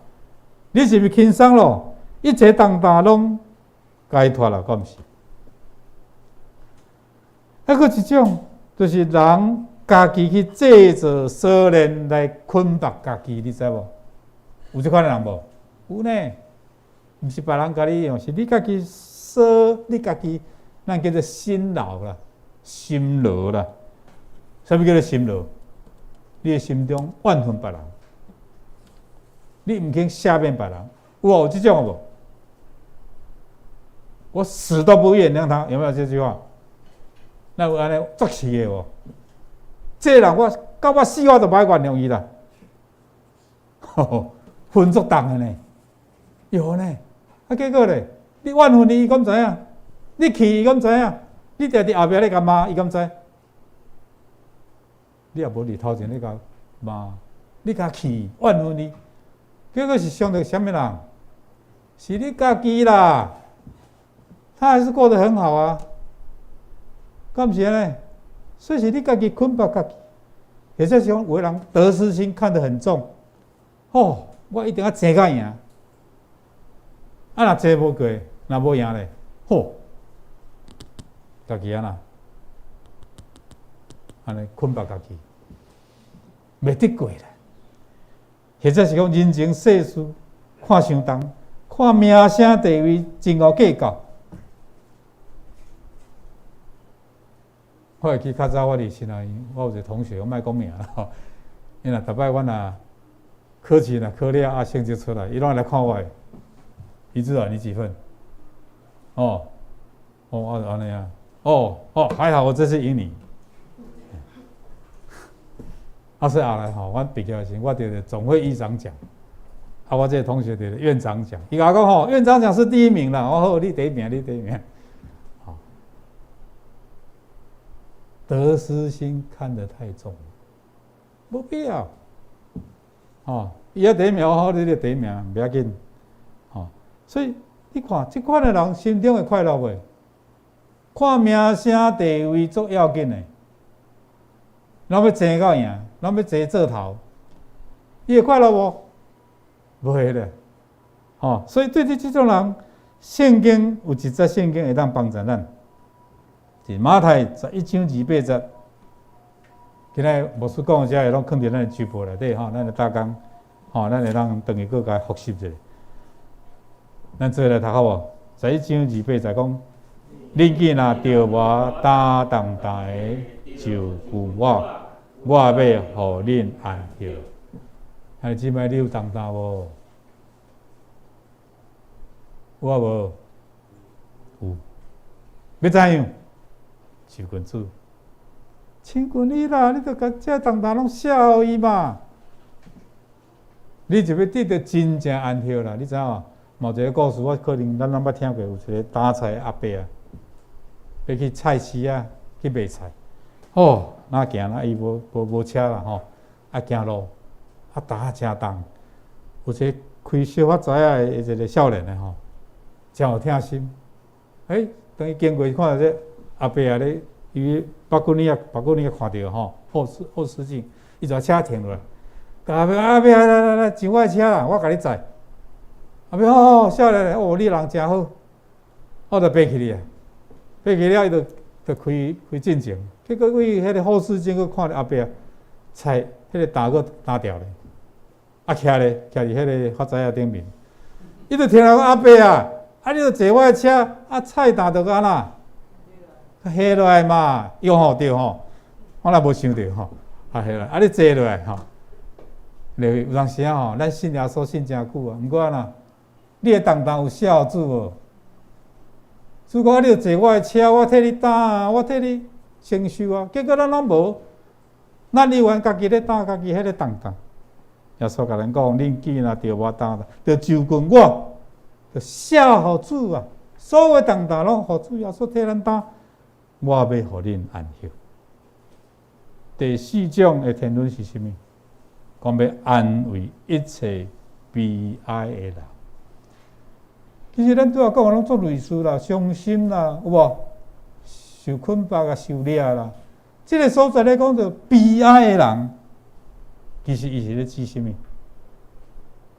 你是毋是輕鬆咯？一切重擔攏解脫了，敢毋是？啊，閣一種，就是人家己去製造鎖鏈來捆縛家己，你知無？有這款的人無？有呢，毋是別人共你用，是你家己鎖，你家己，咱叫做心牢啦，心牢啦。啥物叫做心牢？你的心中怨恨別人，你毋肯赦免別人，有無這種無？我死都不原諒他，有沒有這句話？那有按呢作死的無？這個人我到我死我都無愛原諒伊啦，恨足重的呢，有呢。啊，結果咧，你怨恨伊，伊敢知影？你氣伊敢知影？你定佇後壁咧共罵，伊敢知？你也無佇頭前咧共罵，你共氣怨恨伊，結果是傷著啥物人？是你家己啦。他還是過得很好啊，敢毋是按呢？所以是你家己捆縛家己，或者是講有的人得失心看得很重，哦，我一定愛爭甲贏，啊，若爭無過，若無贏咧，好，家己按怎？按呢捆縛家己，袂得過啦。或者是講人情世事看傷重，看名聲地位真𠢕計較。我會記較早我佇新亞院，我有一個同學，我莫講名啦吼。伊若逐擺阮若考試若考了啊，成績出來，伊攏會來看我的。伊知道你幾分？哦，哦，我按呢啊，哦哦，還好我這次贏你。啊，所以後來吼，阮畢業的時，我得著總會議長獎，啊，我這個同學得著院長獎。伊共我講吼，院長獎是第一名啦。我好，你第一名，你第一名。得失心看得太重，無必要。哦，伊也第一名，好，你就第一名，袂要緊。哦，所以你看，這款的人心中會快樂袂？看名聲地位足要緊的，攏欲爭到贏，攏欲爭做頭，伊會快樂無？無會咧。哦，所以對於這種人，聖經有一節聖經會當幫助咱。是馬太11章28節，今仔牧師講的這個攏囥佇咱的周報內底吼，咱的大綱吼，咱會當轉去閣共複習一下。咱做伙來讀好無？十一章二八節講：恁囝若著無擔重擔的，就求我，我欲予恁安歇。兄弟姊妹，你有重擔無？有啊無？有。欲怎樣？就近主，親近伊啦！你著共這重擔攏卸予伊嘛，你就欲得著真正安歇啦！你知影無？嘛有一個故事，我可能咱攏捌聽過，有一個擔菜的阿伯啊，欲去菜市啊去賣菜，哦，若行啦，伊無無無車啦吼，啊行路，啊擔仔誠重，有一個開小可知影的一個少年的吼，誠有疼心，欸，當伊經過看著這阿伯啊咧，伊目骨爾啊，目骨爾啊看著吼，後視後視鏡，伊就共車停落來，共阿伯阿伯來來來，上我的車啦，我共你載。阿伯好好，少年哦，你人誠好，我就爬起去啊，爬去了，伊就就開開進前，結果對彼个後視鏡閣看著阿伯啊，菜彼个擔閣擔掉咧，啊徛咧徛佇彼个發財仔頂面，伊就聽來講阿伯啊，啊你著坐我的車，啊菜擔著按怎？下落來嘛，伊講吼對吼，我若無想著吼，啊下落來，啊你坐落來吼，有當時啊吼，咱信耶穌信誠久啊，毋過按怎，你的重擔有卸予主無？主講你著坐我的車，我替你擔啊，我替你承受啊，結果咱攏無，咱以為家己咧擔家己彼个重擔。耶穌共咱講，恁既若著無擔，就就近我，就卸予主啊，所有重擔攏予主耶穌替咱擔。我欲予恁安歇。第四種的天倫是啥物？講欲安慰一切悲哀的人。其實咱拄仔講的攏足類似啦，傷心啦，有無？受捆綁啊，受掠啦。這個所在咧講著悲哀的人，其實伊是咧指啥物？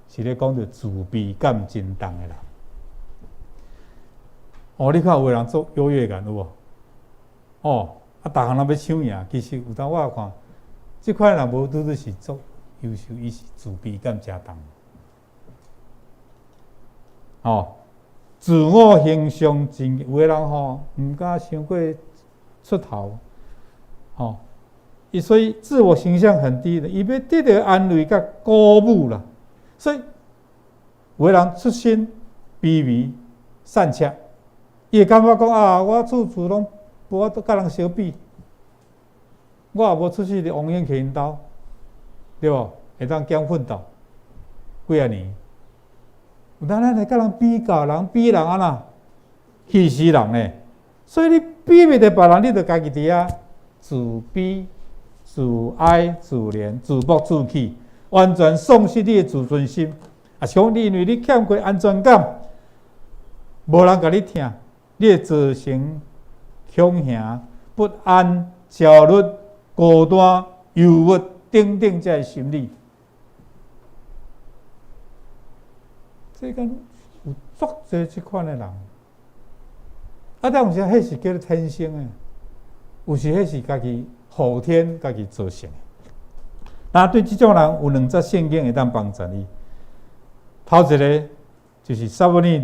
是咧講著自卑感真重的人。哦，你看有的人足優越感有無？哦，啊，逐項攏欲搶贏，其實有當我看，這款人無拄拄是足優秀，伊是自卑感誠重。哦，自我形象真，有的人吼，毋敢傷過出頭，吼，伊所以自我形象很低的，伊欲得著安慰佮鼓舞啦。所以有的人出身卑微、散赤，伊會感覺講啊，我處處攏無法度佮人相比，我也無出世佇王永慶𪜶兜，對無？會當減奮鬥幾仔年。有當咱來佮人比較，人比人按怎氣死人呢？所以你比袂著別人，你就家己佇遐自卑、自哀、自憐、自暴自棄，完全喪失你的自尊心。啊，是講你因為你欠過安全感，無人共你疼，你會造成恐嚇、不安、焦慮、孤單、憂鬱等等這个心理。世間有足濟這款的人，啊，但有時彼是叫做天生的，有時彼是家己後天家己造成的。那對這種人有兩節聖經會當幫助你。頭一个就是撒母耳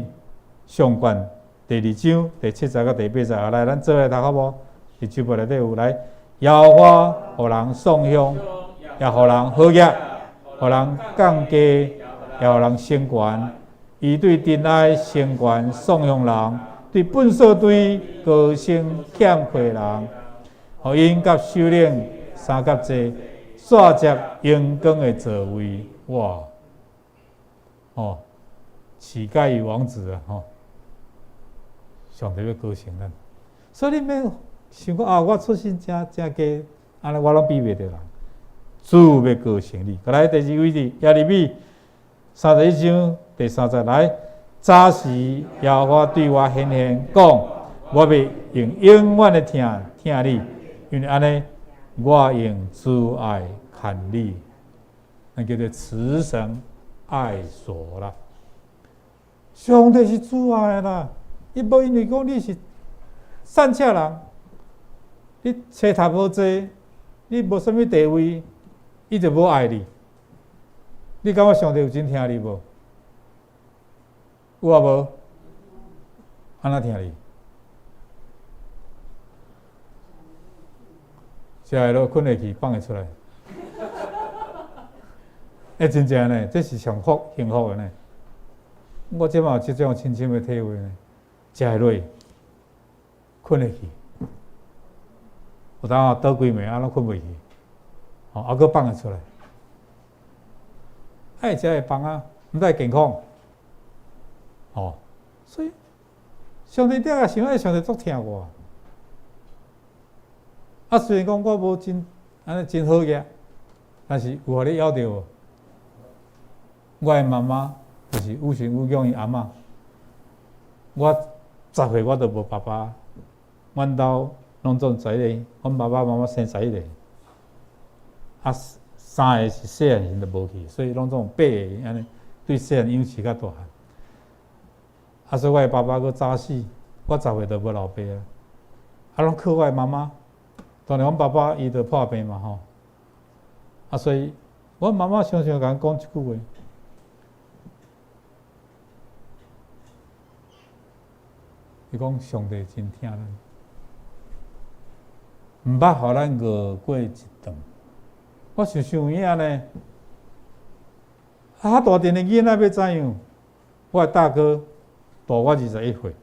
上卷第二章第七節佮第八節，來，咱做來讀好無？佇書簿內底有來，耶和華予人喪胸，也予人好額，予人降低，也予人升懸。伊對塵埃升懸喪胸人，對糞掃堆高升欠缺人，予𪜶佮首領相佮坐，煞接榮光的座位。哇！哦，乞丐與王子啊！吼，上帝欲高升咱，所以你免想講啊，我出身誠誠低，按呢我攏比袂著人。主欲高升你。過來第二位佇耶利米31章第三節來，早時耶和華對我顯現講，我欲用永遠的疼疼你，因為按呢，我用慈愛牽你，那叫做慈繩愛索啦。上帝是慈愛啦，伊無因為講你是散赤人，你冊讀無濟，你無啥物地位，伊就無愛你。你感覺上帝有真疼你無？有啊無？按怎疼你？食會落睏會去，放會出來。欸，真正呢，這是上福幸福的呢。我這馬有這種深深的體會呢，食會落，睏會去。有當啊倒規暝啊，攏睏袂去，吼，啊閣放會出來。愛食會放啊，毋才會健康。吼，所以上帝定定想愛上帝足疼我。啊，雖然講我無真按呢真好額，但是有予你枵著無？我的媽媽就是有神有養𪜶阿嬤。我10歲我就無爸爸，阮兜攏總十一個，阮爸爸媽媽生十一個，啊，三个是細漢時就無去，所以攏總有八个按呢，對細漢養飼甲大漢。啊，所以我的爸爸閣早死，我10歲就無老爸啊，啊，攏靠我的媽媽。當然，阮爸爸伊就破病嘛吼，啊，所以阮媽媽常常共阮講一句話，伊講上帝真疼咱，毋捌予咱餓過一頓。我想想有影呢，啊，較大陣的囡仔欲怎樣？我的大哥大我21歲，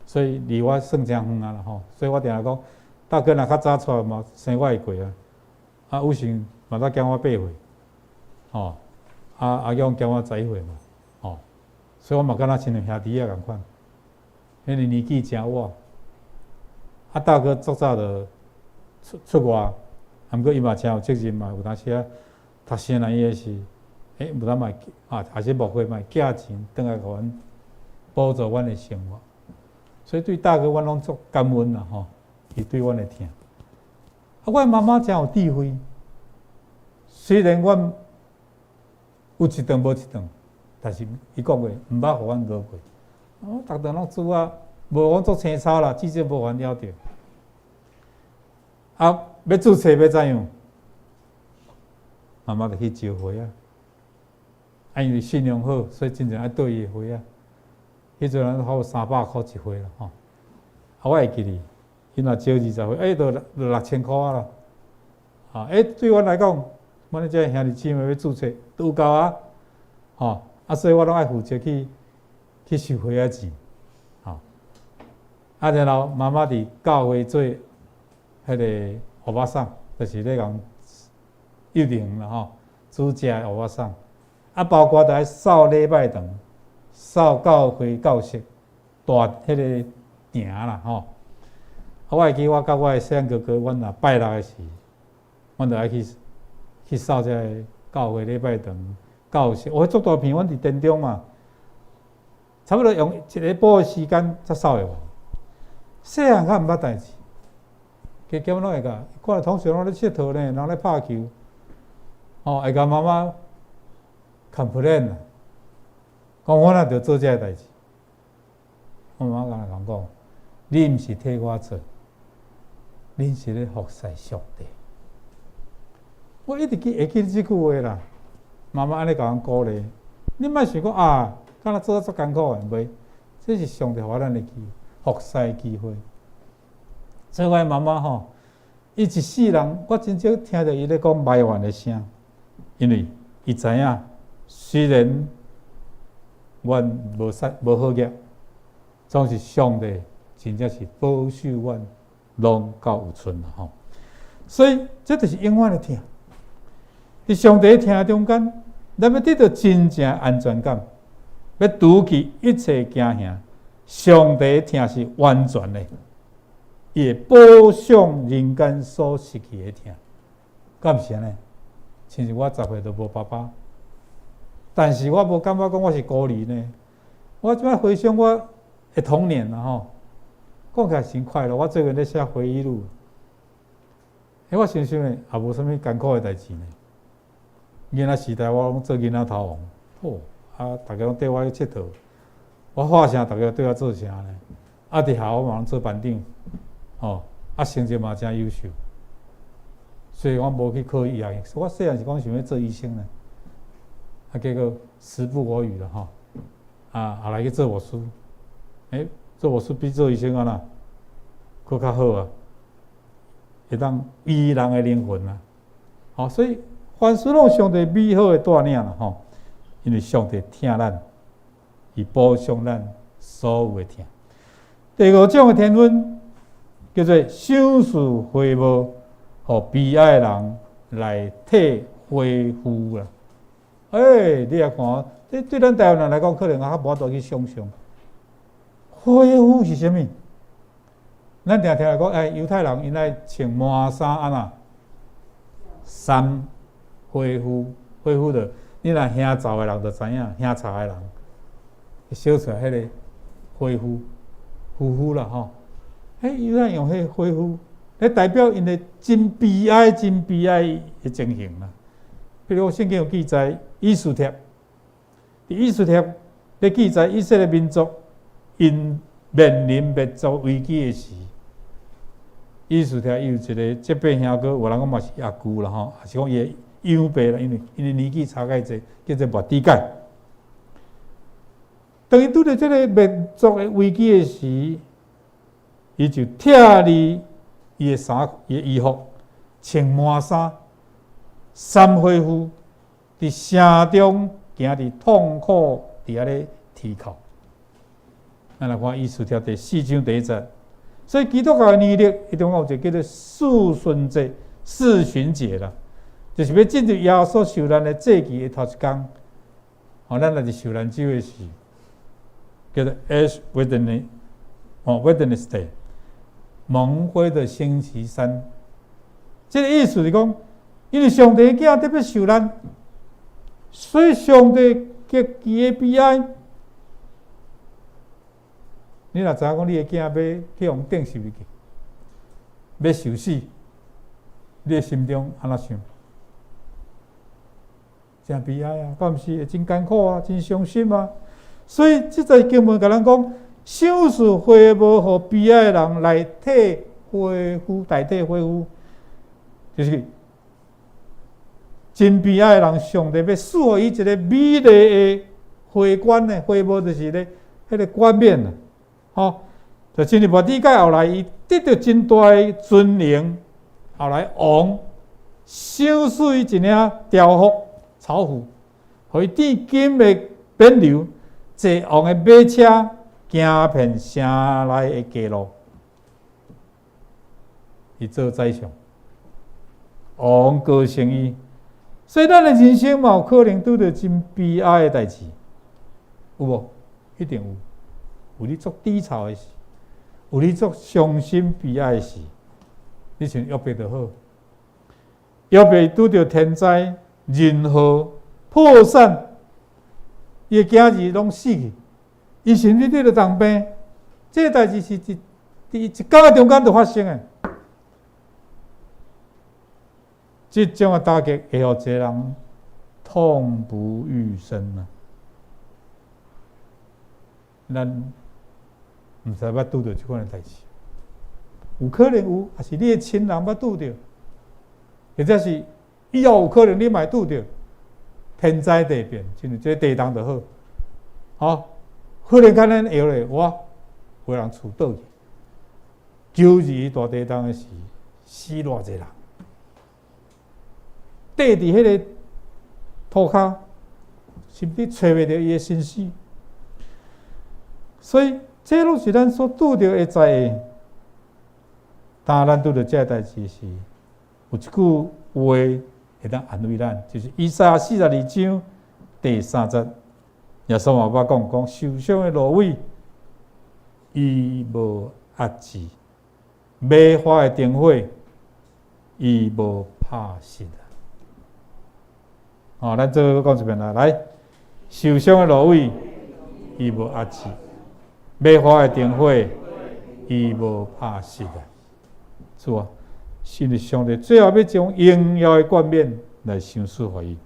所以離我算誠遠啊啦吼，所以我定定講。大哥若較早出來嘛，生我會過啊。啊，有時嘛才減我8歲，吼。啊，阿勇減我11歲嘛，吼。所以我嘛敢若親像兄弟仔仝款，彼個年紀誠晚。啊，大哥足早就出出外，啊，毋過伊嘛誠有責任嘛，有當時啊讀書若伊也是，欸，有當嘛啊，也是牧會嘛寄錢轉來予阮補助阮的生活。所以對大哥，阮攏足感恩啦吼，伊對阮的疼。啊，我媽媽誠有智慧，雖然阮有一頓無一頓，但是伊講過，毋捌予阮餓過。我逐頓攏煮啊，無講足青草啦，至少無予阮枵著。啊，欲註冊欲怎樣？媽媽就去招花仔。啊，因為信用好，所以真正愛綴伊的花仔。彼陣咱好300箍一花啦吼。啊，我會記得，伊若招20花，欸，就6000箍啊啦。啊，欸，對阮來講，阮這兄弟姊妹欲註冊都有夠啊。吼，啊，所以我攏愛負責去收花仔錢。吼，啊，然後媽媽佇教會做彼個歐巴桑，就是咧共幼稚園啦吼，煮食的歐巴桑。啊，包括著愛掃禮拜堂、掃教會教室、蹛彼个埕啦吼。啊，我會記我佮我的細漢哥哥，阮若拜六的時，阮著愛去掃這个教會禮拜堂、教室。哦，足大片，阮佇田中嘛，差不多用一下晡的時間才掃會完。細漢較毋捌代誌，加減攏會共，看同學攏咧𨑨迌呢，人咧拍球，吼，會共媽媽 complain 啦，講我若著做這个代誌，我媽媽共講，你毋是替我做，恁是咧服侍上帝。我一直記會記這句話啦。媽媽按呢共阮鼓勵，你莫想講啊，敢若做啊足艱苦的，袂，這是上帝予咱的機會，服侍的機會。所以我媽媽吼，伊一世人，我真少聽著伊咧講埋怨的聲，因為伊知影，雖然阮無啥無好額，總是上帝真正是保守阮，攏夠有賰啦吼。所以這就是永遠的疼。佇上帝疼中間，咱欲得著真正安全感，欲除去一切驚嚇。上帝疼是完全的，伊會補償人間所失去的疼。敢是按呢？親像我10歲就無爸爸，但是我無感覺講我是孤兒呢。我這擺回想我的童年啦吼，講起來真快樂。我最近咧寫回憶錄，欸，我想想咧，也無啥物艱苦的代誌呢。囡仔時代我攏做囡仔頭王，吼啊，逐家攏綴我去𨑨迌，我畫啥，逐家綴我做啥呢？啊，佇學校我嘛攏做班長，吼，啊，成績嘛誠優秀，所以我無去考醫學院。我細漢時講想欲做醫生呢，啊，結果時不我與啦吼，啊，後來去做牧師，欸，做牧師比做醫生按怎，閣較好啊，會當醫人的靈魂啊，吼，所以。凡事攏上帝美好的帶領啦吼，因為上帝疼咱，伊補償咱所有的疼。第五種的天分叫做賞賜花帽，予悲哀的人來替花膚啦。欸，你來看，這對咱台灣人來講，可能較無法度去想像。花膚是啥物？咱定聽來講，欸，猶太人𪜶愛穿麻衫按怎？衫。花膚，花膚就你若興灶的人就知影，興柴的人，燒出來彼个花膚，呼呼啦吼。欸，伊咱用彼个花膚，來代表𪜶的真悲哀、真悲哀的情形啦。比如聖經有記載，以斯帖，佇以斯帖咧記載以色列民族𪜶面臨滅族危機的時，以斯帖伊有一个這輩兄哥，有人講嘛是阿舅啦吼，抑是講伊的養爸啦，因為𪜶的年紀差較濟，叫做末底改。當伊拄著這个滅族的危機的時，伊就拆離伊的衫、伊的衣服，穿麻衫，衫花膚，佇城中行佇痛苦佇遐咧啼哭。咱來看以斯帖第四章第一節，所以基督教的年曆，伊中間有一個叫做四旬節、四旬節啦。就是欲進入耶穌受難的祭期的頭一工，吼，咱若佇受難週的時，叫做 Ash Wednesday，哦，Wednesday，蒙灰的星期三。這个意思是講，因為上帝囝特別受難，所以上帝極其的悲哀，你若知影講你的囝欲去予釘十字架，欲受死，你的心中按怎想？誠悲哀啊，敢毋是會真艱苦啊，真傷心啊。所以這節經文共咱講，賞賜花帽予悲哀的人來替花夫，代替花夫，就是真悲哀的人，上帝欲賜予伊一个美麗的花冠呢，花帽就是咧，彼个冠冕啊，吼，就親像末底改後來，伊得著真大的尊榮，後來王賞賜伊一領朝服朝服，予伊戴金的冕旒，坐王的馬車，行遍城內的街路，伊做宰相，王高興伊，所以咱的人生嘛有可能拄著真悲哀的代誌，有無？一定有，有你足低潮的時，有你足傷心悲哀的時，你像約伯就好，約伯拄著天災人禍破產，伊的囝兒攏死去，伊甚至得著重病，這个代誌是一佇一工的中間就發生的。這種的打擊會予一個人痛不欲生啊！咱毋知捌拄著這款的代誌，有可能有，抑是你的親人捌拄著，或者是以後有可能你嘛會拄著天災地變，親像這地動就好，吼，忽然間咱會咧，哇，有人厝倒去，9·21大地動的時，死偌濟人，綴佇彼个塗跤，甚至揣袂著伊的身屍。所以，這攏是咱所拄著的災禍。當咱拄著這个代誌時，有一句話會當安慰咱，就是以賽亞42章第3節，耶穌嘛捌講講受傷的蘆葦，伊無壓制；未發的燈火，伊無拍熄啊！哦，咱做伙講一遍啦，來，受傷的蘆葦，伊無壓制；未發的燈火，伊無拍熄啊！是啊，是毋上帝最後欲將榮耀的冠冕來賞賜予伊。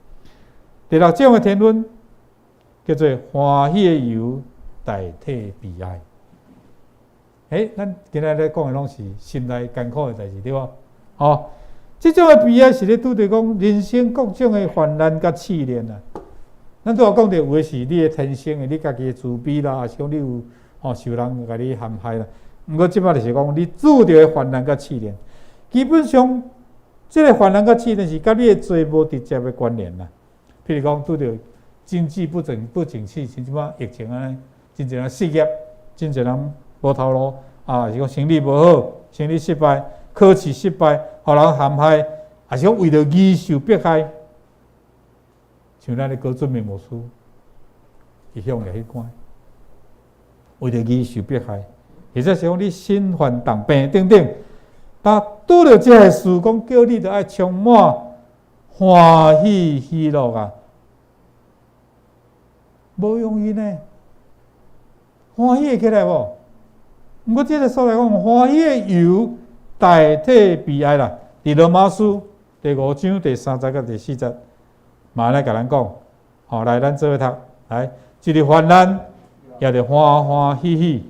第六種的天恩叫做歡喜的油代替悲哀。欸，咱今仔日咧講的攏是心內艱苦的代誌，對無？吼，這種的悲哀是咧拄著講人生各種的患難佮試煉啊。咱拄仔講著有的是你的天生的，你家己的自卑啦，抑是講你有吼受人共你陷害啦。毋過這擺就是講你拄著的患難佮試煉，基本上這个患難佮試煉是佮你的罪無直接的關聯啦。譬如講拄著經濟不景氣，像這擺疫情按呢，真濟人失業，真濟人無頭路，啊，是講生意無好，生意失敗，考試失敗，予人陷害，抑是講為著義受迫害，像咱的高俊明牧師，伊向掠去關，為著義受迫害，或者是講你身患重病等等，但拄著這个事，講叫你著愛充滿歡喜喜樂啊，無容易呢，歡喜會起來無？毋過這个所在講，歡喜的油代替悲哀啦。佇羅馬書第五章第3節佮第4節，嘛來共咱講，吼，來，咱做伙讀，來，就是患難，也著歡歡喜喜，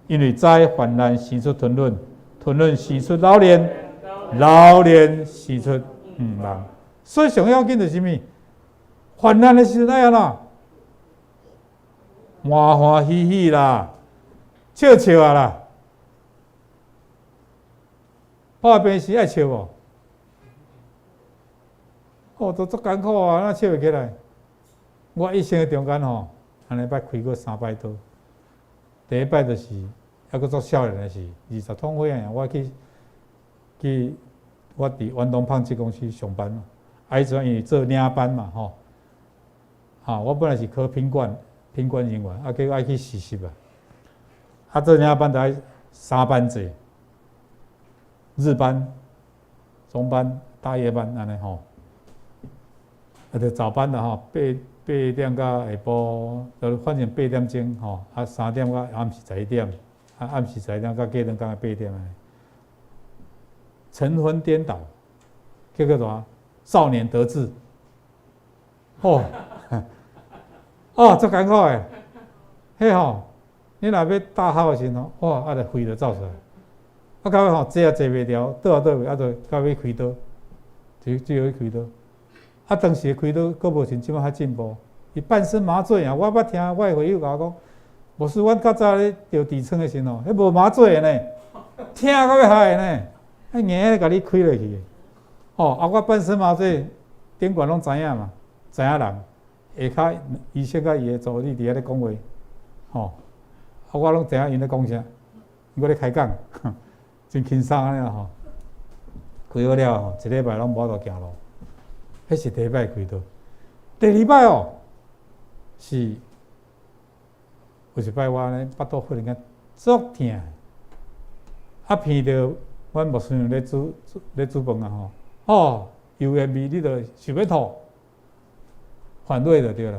因為知患難生出吞忍，吞忍生出老練，老練生出向望。所以上要緊就是啥物？患難的時陣愛按怎？歡歡喜喜啦，笑笑啊啦。破病時愛笑無？哦，都足艱苦啊，哪笑會起來？我一生的中間吼，按呢捌開過三擺刀。第一擺就是猶閣足少年的時，二十通歲仔爾，我去去我佇遠東紡織公司上班嘛，啊，彼陣因為做領班嘛吼，啊，我本來是考品管，品管人員，啊，結果愛去實習啊，啊，做領班就愛三班制，日班、中班、大夜班按呢吼，啊，就早班啦吼，8點到下晡，就反正8點鐘吼，啊，3點到暗時11點。啊，暗時11點到隔兩工的8點啊。晨昏顛倒，叫做啥？少年得志。哦，哦，足艱苦的，彼吼，你若欲大哭的時陣吼，哇，啊，就血就走出來，啊，到尾吼坐也坐袂牢，倒也倒袂，啊，就到尾開刀，就只好去開刀。啊，當時的開刀閣無像這擺較進步，伊半身麻醉啊，我捌聽我的會友共我講，牧師，阮較早咧著痔瘡的時陣吼，彼無麻醉的呢，疼到欲害的呢，啊硬咧共你開落去的。哦，啊，我半身麻醉，頂懸攏知影嘛，知影人，下跤醫生佮伊的助理佇遐咧講話，吼，啊，我攏知影𪜶咧講啥，𪜶閣咧開講，真輕鬆按呢啦吼。開好了後，一禮拜攏無法度行路，彼是第一擺開刀。第二擺哦，是有一擺我按呢腹肚忽然間足疼，啊，鼻著阮牧師娘咧煮飯啊吼，哦，油煙味你就想欲吐，反胃就對啦。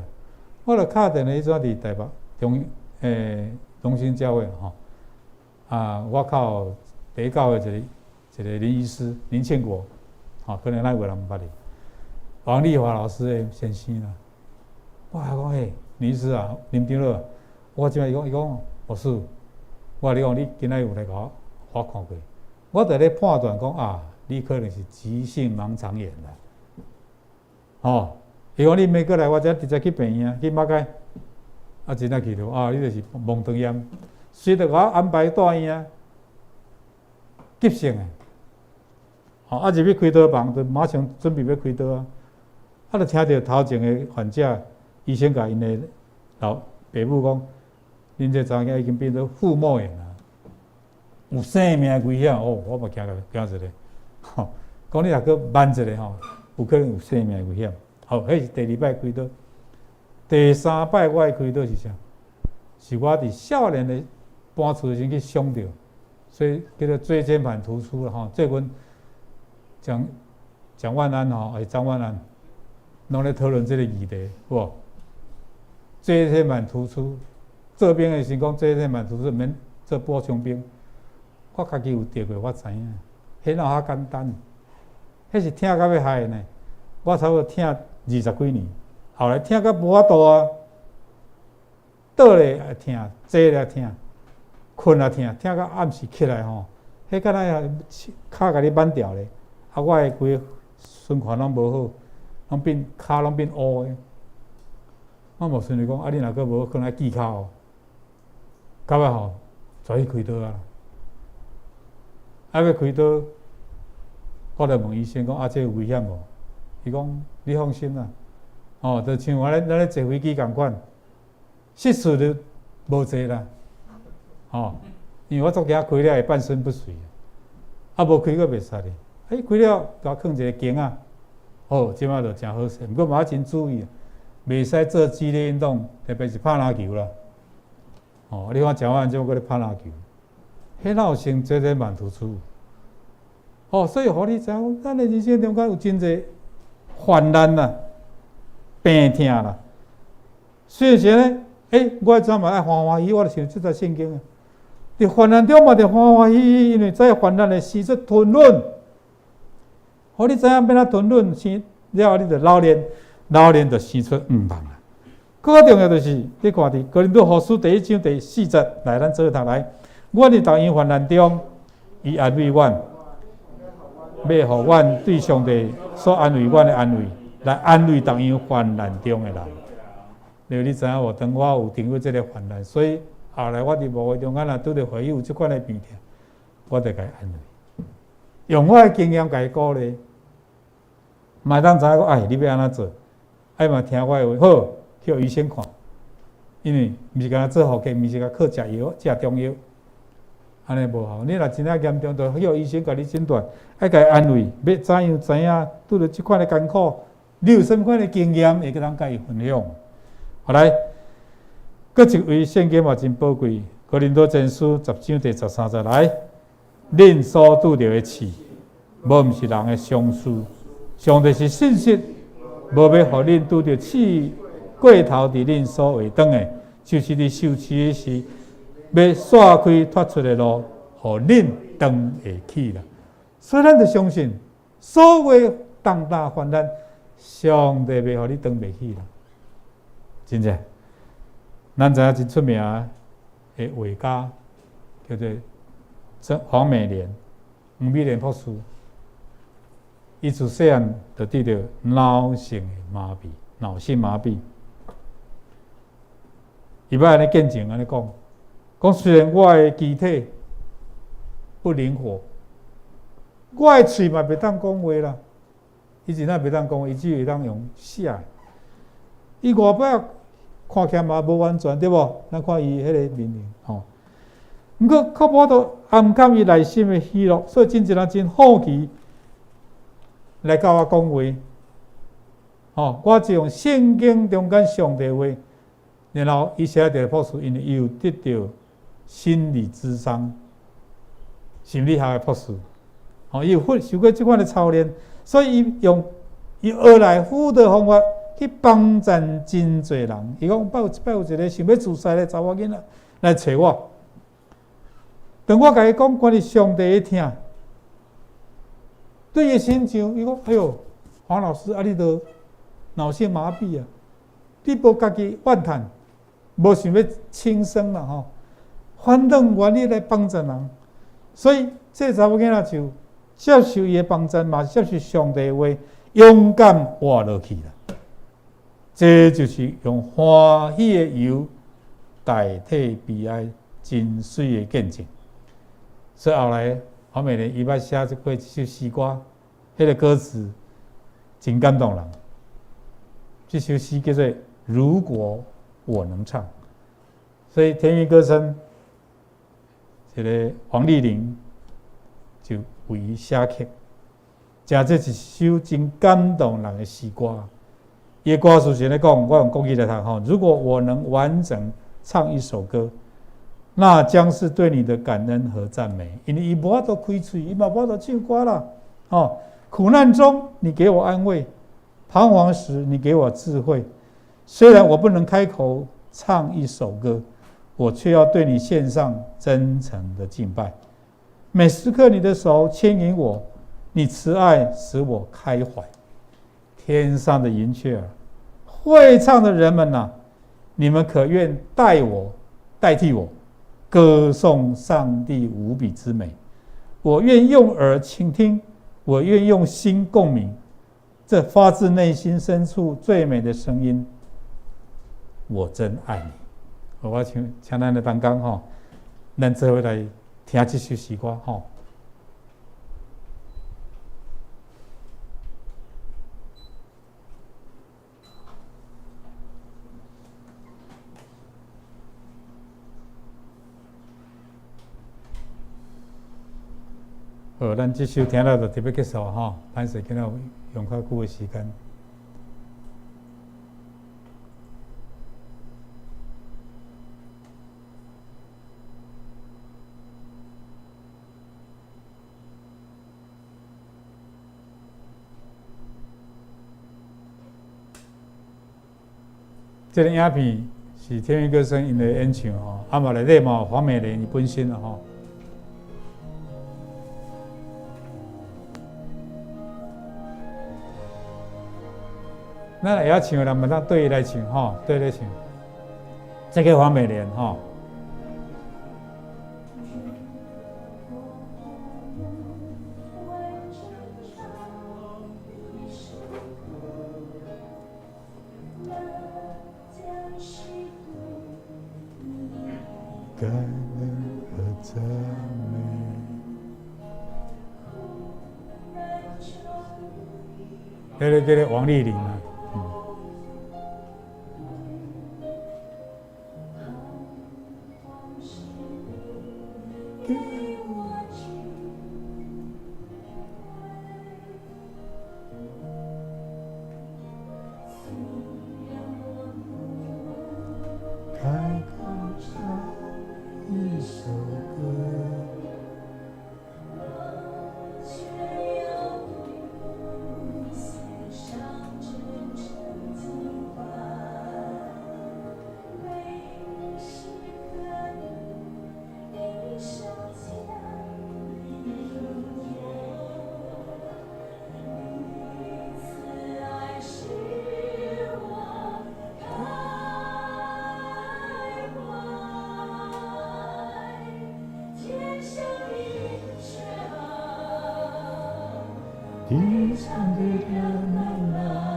我就敲電話彼陣佇台北中榮興教會吼，啊，我靠第一教會一個林醫師林慶國，吼，可能咱有人毋捌伊，王麗華老師的先生啦。我還講嘿，林醫師啊，林長老，我這擺伊講伊講，牧師，我共你講，你今仔日有來共我看過，我就咧判斷講啊，你可能是急性盲腸炎啦。吼，伊講你免過來，我這直接去病院去馬偕，啊，真正去著啊，你就是盲腸炎，所以就共我安排住院，急性的。吼，啊入去開刀房，就馬上準備欲開刀啊，啊，就聽著頭前的患者，醫生共𪜶的老爸母講，恁這查某囝已經變做腹膜炎啊，有生命危險哦！我嘛驚共驚一下，吼，講你若閣慢一下吼，有可能有生命危險。好，彼是第二擺開刀，第三擺我的開刀是啥？是我佇少年的搬厝時陣去傷著，所以叫做椎間盤突出啦吼。最近蔣蔣萬安吼，還是張萬安，攏咧討論這個議題，有無？椎間盤突出，做兵的時講椎間盤突出免做補充兵。我家己有著過，我知影，彼哪有遐簡單？彼是疼到欲害的呢。我差不多疼20幾年，後來疼到無法度啊，倒咧會疼，坐咧疼，睏也疼，疼到暗時起來吼，彼敢若跤共你挽掉咧。啊，我的規个循環攏無好，攏變跤攏變烏的。我牧師就講，啊，你若閣無好，可能愛鋸跤哦。到尾吼，就去開刀啊。啊，欲開刀，我就問醫生講，啊，這有危險無？伊講，你放心啦，哦，就像我咧咱咧坐飛機仝款，失事就無濟啦，吼，因為我足驚開了會半身不遂，啊，無開閣袂使咧，欸，開了共我囥一個鏡仔，好，這擺就誠好勢，毋過嘛愛真注意，袂使做激烈運動，特別是拍籃球啦，哦，你看蔣萬安這擺閣咧拍籃球，彼哪有先椎間盤突出？哦，所以予你知影，咱的人生中間有真濟患難啦、病痛啦。所以說呢，欸，我怎嘛愛歡歡喜喜？我就想這節聖經啊，佇患難中嘛，著歡歡喜喜，因為知患難會生出吞忍。予你知影欲按怎吞忍，生了後你就老練，老練就生出向望啦。閣較重要就是，你看佇哥林多後書第一章第四節，來，咱做伙讀來。阮佇逐樣患難中，伊安慰阮，欲予阮對上帝所安慰阮的安慰，來安慰逐樣患難中的人。對，你知影無？當我有經過這个患難，所以後來我佇牧會中間若拄著會友有這款的病痛，我就共伊安慰，用我的經驗共伊鼓勵，嘛會當知影講，哎，你欲按怎做？愛嘛聽我的話，好，去予醫生看，因為毋是干焦做復健，毋是干焦靠食藥、食中藥，按呢無效。你若真正嚴重，就去予醫生共你診斷，愛共伊安慰，欲怎樣知影拄著這款的艱苦，你有啥物款的經驗會當共伊分享。好來，閣一位聖經嘛真寶貴，哥林多前書10章第13節來，恁所拄著的試，無毋是人的常事，上帝是信實，無欲予恁拄著試過頭佇恁所會當的，就是佇受試的時，欲煞開脫出的路，予恁當會起啦。所以咱就相信，所有重擔患難，上帝袂予你當袂起啦。真正，咱知影真出名的畫家叫做黃美蓮，黃美蓮博士，伊自細漢就得著腦性的麻痹，腦性麻痹。伊捌按呢見證按呢講，講雖然我的肢體不靈活，我的喙嘛袂當講話啦，伊真正袂當講話，伊只會當用寫。伊外表看起來嘛無完全對無？咱看伊彼個面容吼。毋過卻無法度掩蓋伊內心的喜樂，所以真濟人真好奇來佮我講話。吼，我就用聖經中間上帝話，然後伊寫佇博士，因為伊有得著心理諮商、心理學的博士，吼，伊有受過這款的操練，所以伊用伊學來輔導方法去幫助真濟人。伊講，捌有一擺有一個想欲自殺的查某囡仔來揣我，當我共伊講關於上帝的疼，對伊身上，伊講：哎喲，黃老師，啊，你都腦性麻痹啊！你無家己怨嘆，無想欲輕生啦吼，反倒願意來幫助人，所以這查某囡仔就接受伊的幫助，嘛接受上帝的話，勇敢活落去啦。這就是用歡喜的油代替悲哀，真媠的見證。所以後來黃美蓮伊捌寫這過一首詩歌，彼個歌詞真感動人。這首詩叫做《如果我能唱》，所以天韻歌聲這個黃麗玲就為伊寫曲，誠這一首真感動人的詩歌。伊的歌詞是按呢講，我用國語來讀吼。如果我能完整唱一首歌，那將是對你的感恩和讚美。因為伊無法度開喙，伊嘛無法度唱歌啦。吼，苦難中你給我安慰，彷徨時你給我智慧。雖然我不能開口唱一首歌，我卻要對你獻上真誠的敬拜。每時刻你的手牽引我，你慈愛使我開懷。天上的雲雀兒，會唱的人們吶，你們可願代我代替我歌頌上帝無比之美？我願用耳傾聽，我願用心共鳴，這發自內心深處最美的聲音。我真愛你。我請請咱的同工吼，咱做伙來聽這首詩歌吼。好，咱這首聽了就特別結束吼，歹勢今仔用較久的時間。這個影片是天韻歌聲𪜶的演唱吼，啊嘛內底嘛有黃美蓮伊本身吼。咱會曉唱的人，嘛當對伊來唱吼，對來唱。這個黃美蓮吼。感恩和讚美。彼个叫做王麗玲啊。開口唱一首歌。地上的人們啊。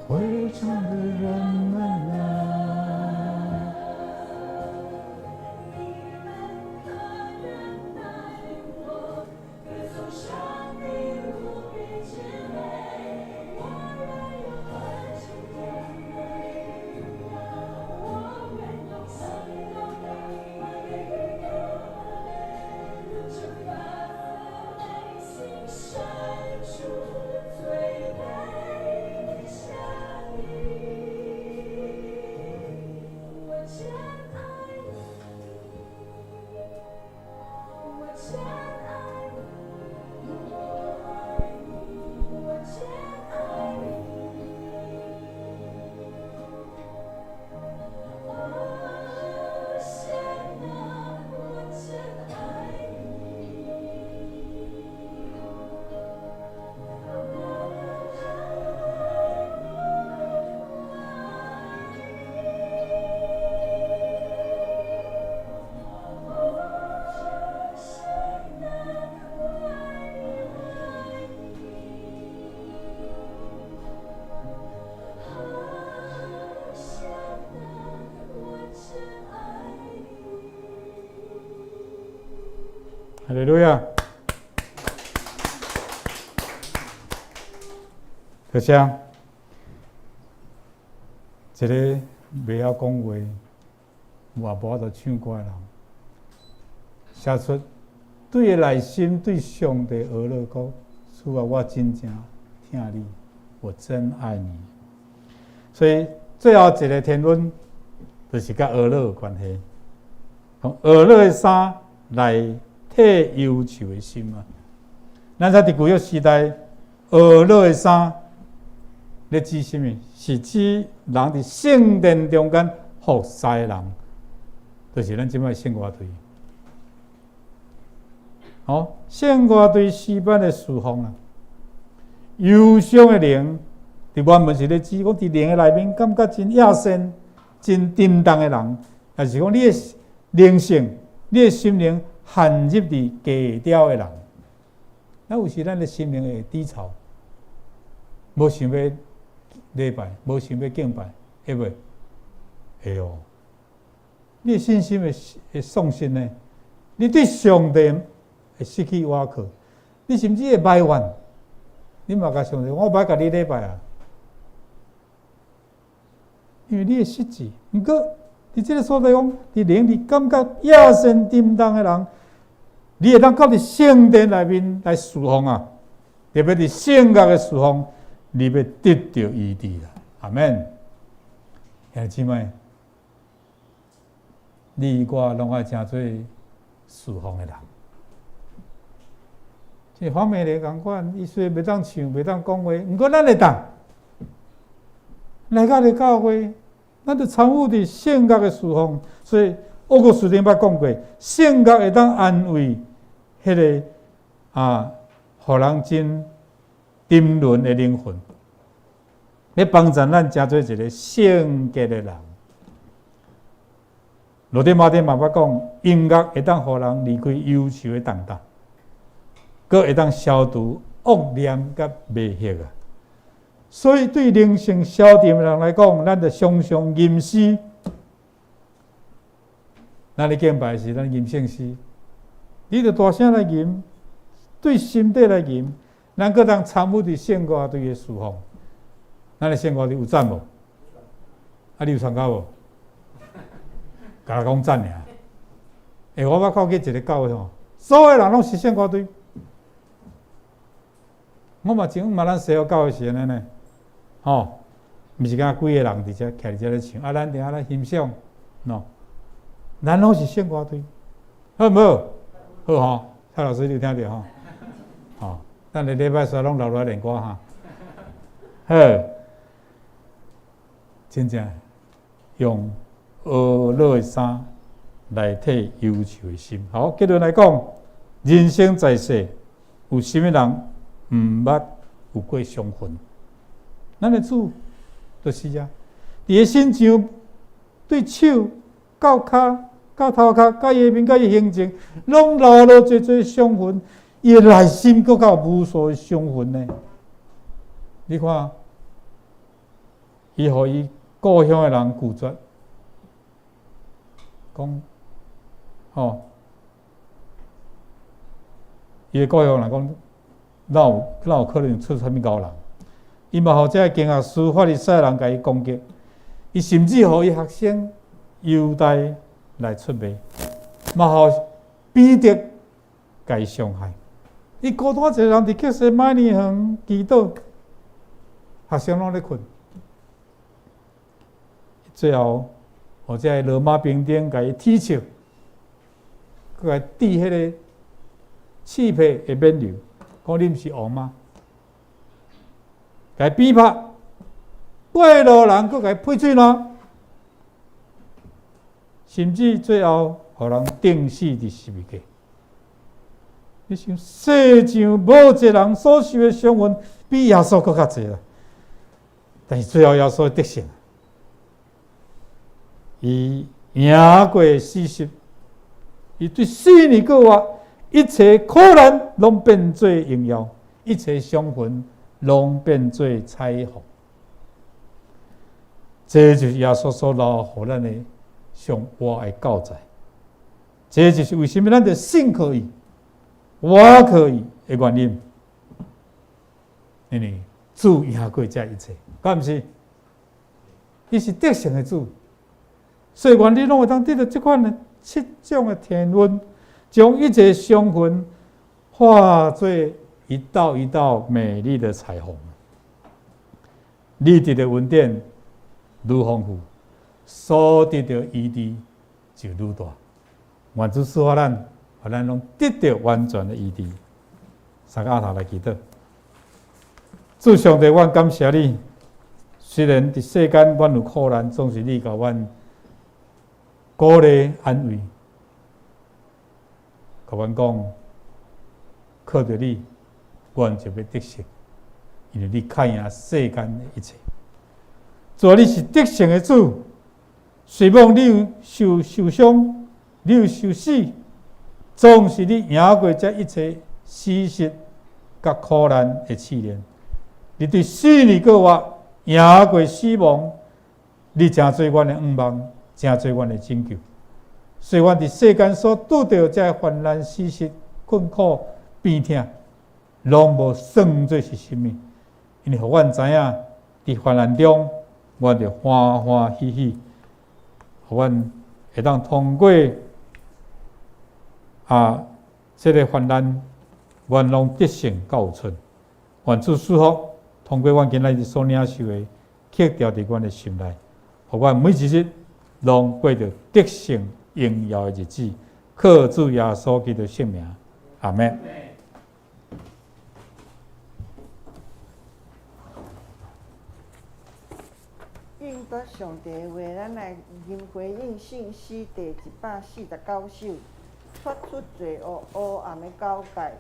會場的人們啊，哈利路亞！就像一個袂曉講話、也無法度唱歌的人，寫出對伊內心對上帝呵咾講：主啊，我真正疼你，我真愛你。所以最後一個天恩，就是佮呵咾有關係，用呵咾的衫來替憂愁的心啊！咱知佇舊約時代，呵咾的衫咧指啥物？是指人佇聖殿中間服侍的人，就是咱這擺聖樂隊。哦，聖樂隊詩班的侍奉啊，憂傷的靈，佇原文是咧指講佇靈的內面感覺真壓身、真沉重的人，也是講你的靈性、你的心靈陷入佇低潮的人。那有時咱的心靈會低潮，無想欲禮拜，無想欲敬拜，會袂？會哦。你的信心會喪失呢？你對上帝會失去倚靠，你甚至會埋怨，你嘛共上帝，我無愛共你禮拜啊，因為你會失志。毋過，佇這个所在講，佇靈裡感覺野心沉重的人，你會當到佇聖殿內面來侍奉啊！特別佇聖樂的侍奉，你欲得著醫治啦。阿們，兄弟姊妹，你我攏愛成做侍奉的人。這方面來仝款，伊雖然袂當唱，袂當講話，毋過咱會當來到這教會，咱就參與佇聖樂的侍奉。所以，奧古斯丁捌講過，聖樂會當安慰彼个啊，予人真沉淪的靈魂，欲幫助咱成做一个聖潔的人。羅德馬丁嘛捌講，音樂會當予人離開憂愁的重擔，閣會當消除惡念佮迷惑啊。所以對靈性消沉的人來講，咱就常常吟詩。咱咧敬拜時，咱吟聖詩，你就大聲來吟，對心底來吟，咱閣當參與佇聖歌隊的侍奉。咱的聖歌隊有讚無？啊，你有參加無？共我講讚爾。欸，我捌看過一个教會吼，所有人攏是聖歌隊。我嘛真嘛，咱西湖教會是按呢呢，吼，毋是敢幾個人佇遮徛佇遮咧唱，啊，咱佇遐咧欣賞，喏，咱攏是聖歌隊，好毋好？好吼，蔡老師你有聽著吼？吼，等下禮拜三攏留落來練歌哈。好，真正用呵咾的衫來替憂愁的心。好，結論來講，人生在世，有啥物人毋捌有過傷痕？咱的主就是啊，佇伊身上對手到跤到頭殼，佮伊面，佮伊行程，攏留落濟濟傷痕。伊的內心閣較有無數的傷痕呢。你看，伊予伊故鄉的人拒絕，講，吼，伊的故鄉人講，哪有可能出啥物高人？伊嘛予這个經學師法利賽人共伊攻擊，伊甚至予伊學生猶大來出賣，嘛予彼得共伊傷害。伊孤單一个人佇客西馬尼園祈禱，學生攏咧睏。最後，予這个羅馬兵丁共伊恥笑，閣共伊戴彼个刺皮的冕旒，講你毋是王嗎？共伊比拍，過路人閣共伊噴喙瀾，甚至最後，予人釘死佇十字架。你想，世上無一個人所受的傷痕比耶穌閣較濟啦。但是最後耶穌得勝，伊贏過死實，伊對4年閣活，一切苦難攏變做榮耀，一切傷痕攏變做彩虹。這就是耶穌所留予咱的上活的教材。這就是為啥物咱著信靠伊、倚靠伊的原因。因為主贏過這一切，敢毋是？伊是得勝的主，所以願你攏會當得著這款的七種的天恩，將一切傷痕化做一道一道美麗的彩虹。你得著恩典愈豐富，所得著醫治就愈大。願主賜福咱，予咱攏得著完全的醫治。三個阿頭來祈禱。主上帝，阮感謝你。雖然佇世間阮有苦難，總是你共阮鼓勵安慰，共阮講，靠著你，阮就欲得勝，因為你較贏世間的一切。主啊，你是得勝的主，雖罔你有受傷，你有受死，總是你贏過這一切死實佮苦難的試煉。你對4年閣活，贏過死亡，你成做阮的向望，成做阮的拯救。雖阮佇世間所拄著這患難、死實、困苦、病痛，攏無算做是啥物，因為予阮知影，佇患難中，阮著歡歡喜喜，予阮會當通過啊，這个患難，阮攏得勝閣有出。願主賜福，通過阮今仔日所領受的，刻牢佇阮的心內，予阮每一日攏過著得勝榮耀的日子。靠主耶穌基督聖名，阿們。應答上帝的話，咱來吟回應聖詩第149首，脫出罪惡黑暗的交界。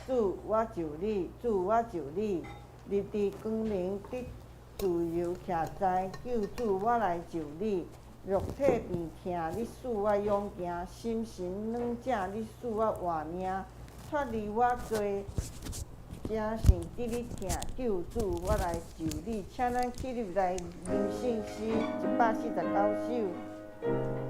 主，我就你，主，我就你，入佇光明得自由徛在，救主，我來就你。肉體病痛，你賜我勇健；心神軟正，你賜我活命。脫離我罪，真心得你疼，救主，我來就你。請咱起立來吟聖詩149首。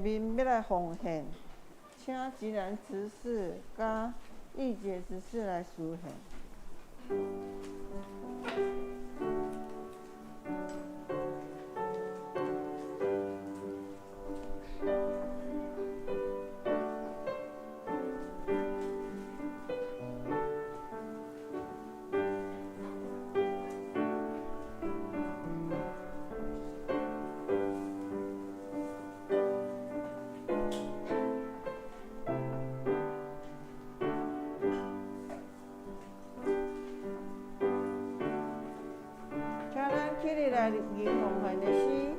面欲來奉獻，請吉蘭執事佮玉潔執事來司獻。請咱起立來吟奉獻的詩。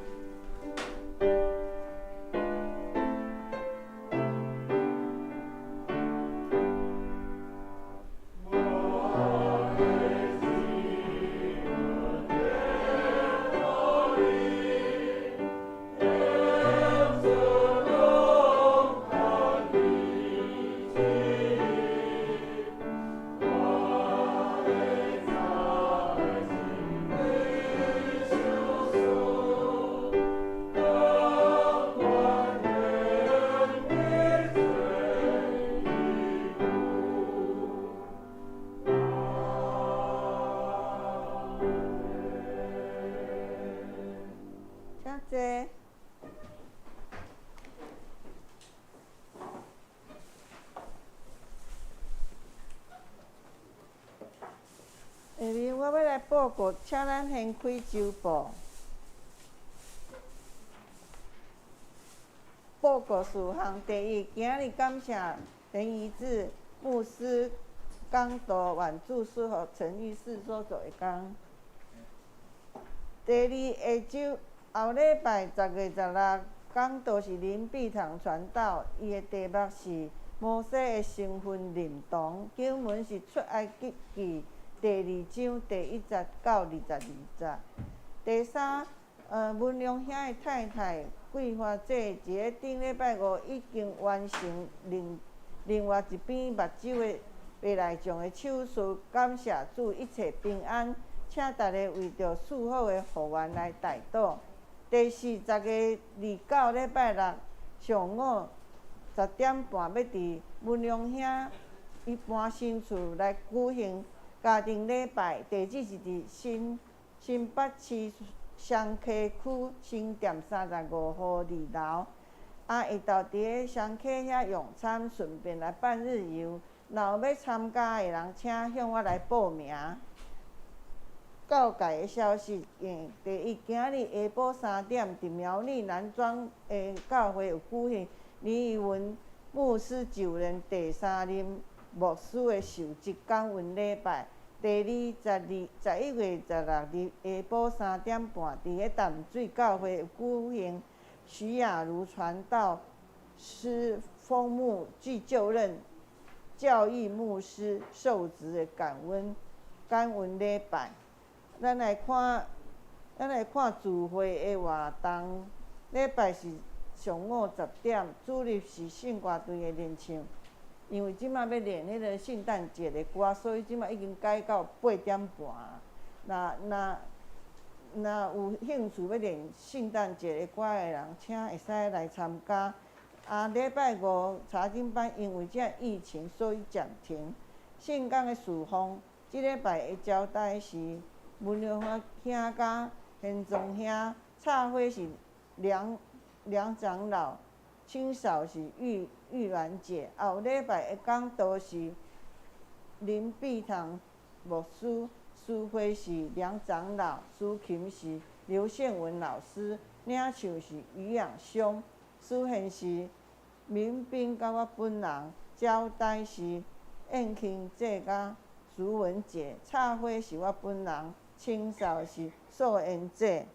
請坐。下面我欲來報告，請咱先開週報。報告事項第一，今日感謝林宜志牧師講道，願主賜福陳玉士所做的工。第二，下週後禮拜10月16，講道是林碧堂傳道，伊的題目是摩西的身份認同，經文是出埃及記第二章第一節到22節。第三，文良兄的太太桂花姐，佇咧頂禮拜五已經完成另外一邊目睭的白內障的手術，感謝主一切平安，請大家為著術後的復原來代禱。第四，10月29禮拜六上午10點半，欲佇文良兄伊搬新厝來舉行家庭禮拜，地址是佇新北市雙溪區新店35號2樓。啊，下晝佇咧雙溪遐用餐，順便來半日遊。若有欲參加的人，請向我來報名。教界的消息，第一，今日下晡3點，佇苗栗南莊的教會有舉行林宜文牧師就任第三任牧師的受職感恩禮拜。第二，11月16日下晡3點半，佇咧淡水教會有舉行徐雅茹傳道師封牧暨就任教育牧師受職的感恩禮拜。咱來看聚會的活動。禮拜是上午10點，主日是聖歌隊的練唱。因為這馬欲練彼个聖誕節的歌，所以這馬已經改到8點半。若有興趣欲練聖誕節的歌的人，請會使來參加。啊，禮拜五查經班因為這疫情，所以暫停。聖工的事奉，這禮拜的招待是文良兄佮賢宗兄，插花是梁梁長老，清掃是玉玉蘭姐。後禮拜的講道是林碧堂牧師，司會是梁長老，司琴是劉憲文老師，領唱是余養兄，司獻是民兵佮我本人，招待是燕卿姐佮淑文姐，插花是我本人，清掃是素妍姐。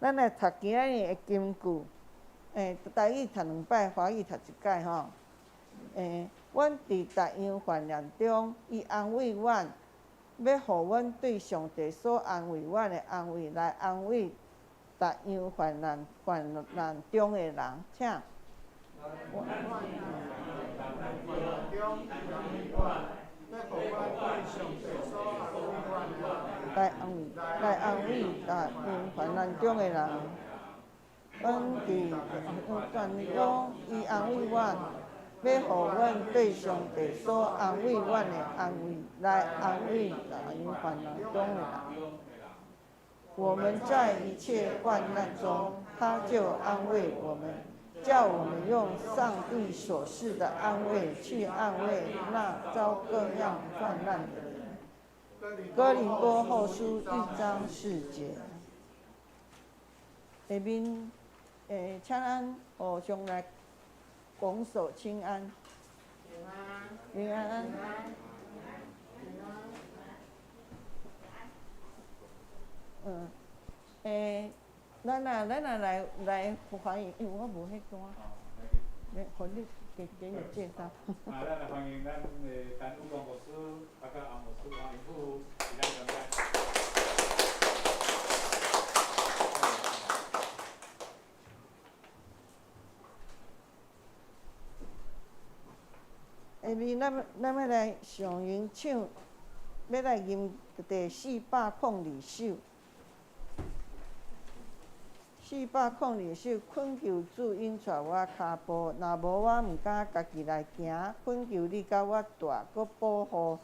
咱來讀今仔日的金句，台語讀兩擺，華語讀一擺吼。阮佇逐樣患難中，伊安慰阮，欲予阮對上帝所安慰阮的安慰來安慰逐樣患難中的人，請。來安慰，來安慰逐樣患難中的人。阮伫患难中，伊安慰阮，欲予阮对上帝所安慰阮的安慰，來安慰佇患難中的人。我們在一切患難中，他就安慰我們，叫我們用上帝所賜的安慰去安慰那遭各樣患難的人。哥林多後書1章4節。下面，請咱互相來拱手請安。平安。咱啊來歡迎，因為我無彼單，來，予你加加入介紹。啊，咱來歡迎咱的陳武光牧師，啊，佮洪牧師，啊，𪜶夫婦，佇咱中間。下面咱欲來上吟唱，欲來吟第402首。402首，懇求主引帶我跤步，若無我毋敢家己來行。懇求你佮我蹛，閣保護，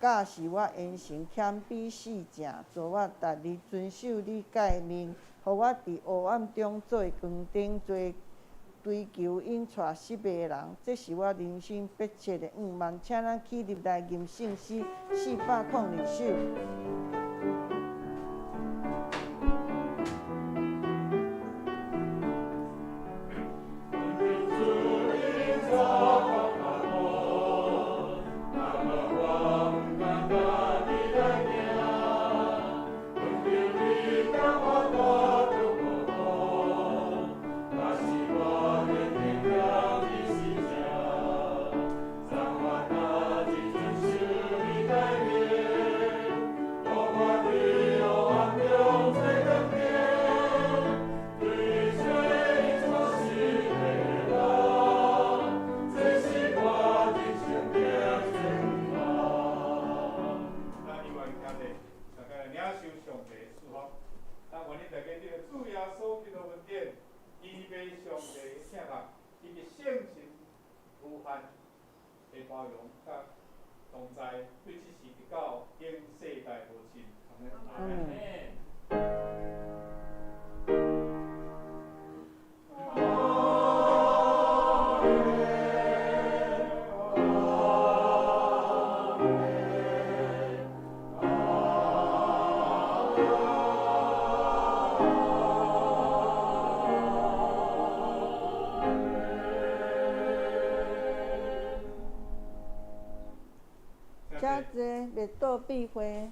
教示我言行謙卑四正，助我逐日遵守你誡命，予我佇黑暗中做光燈，做追求引帶失迷的人。這是我人生迫切的願望。請咱起立來吟聖詩402首。遮濟袂倒避會，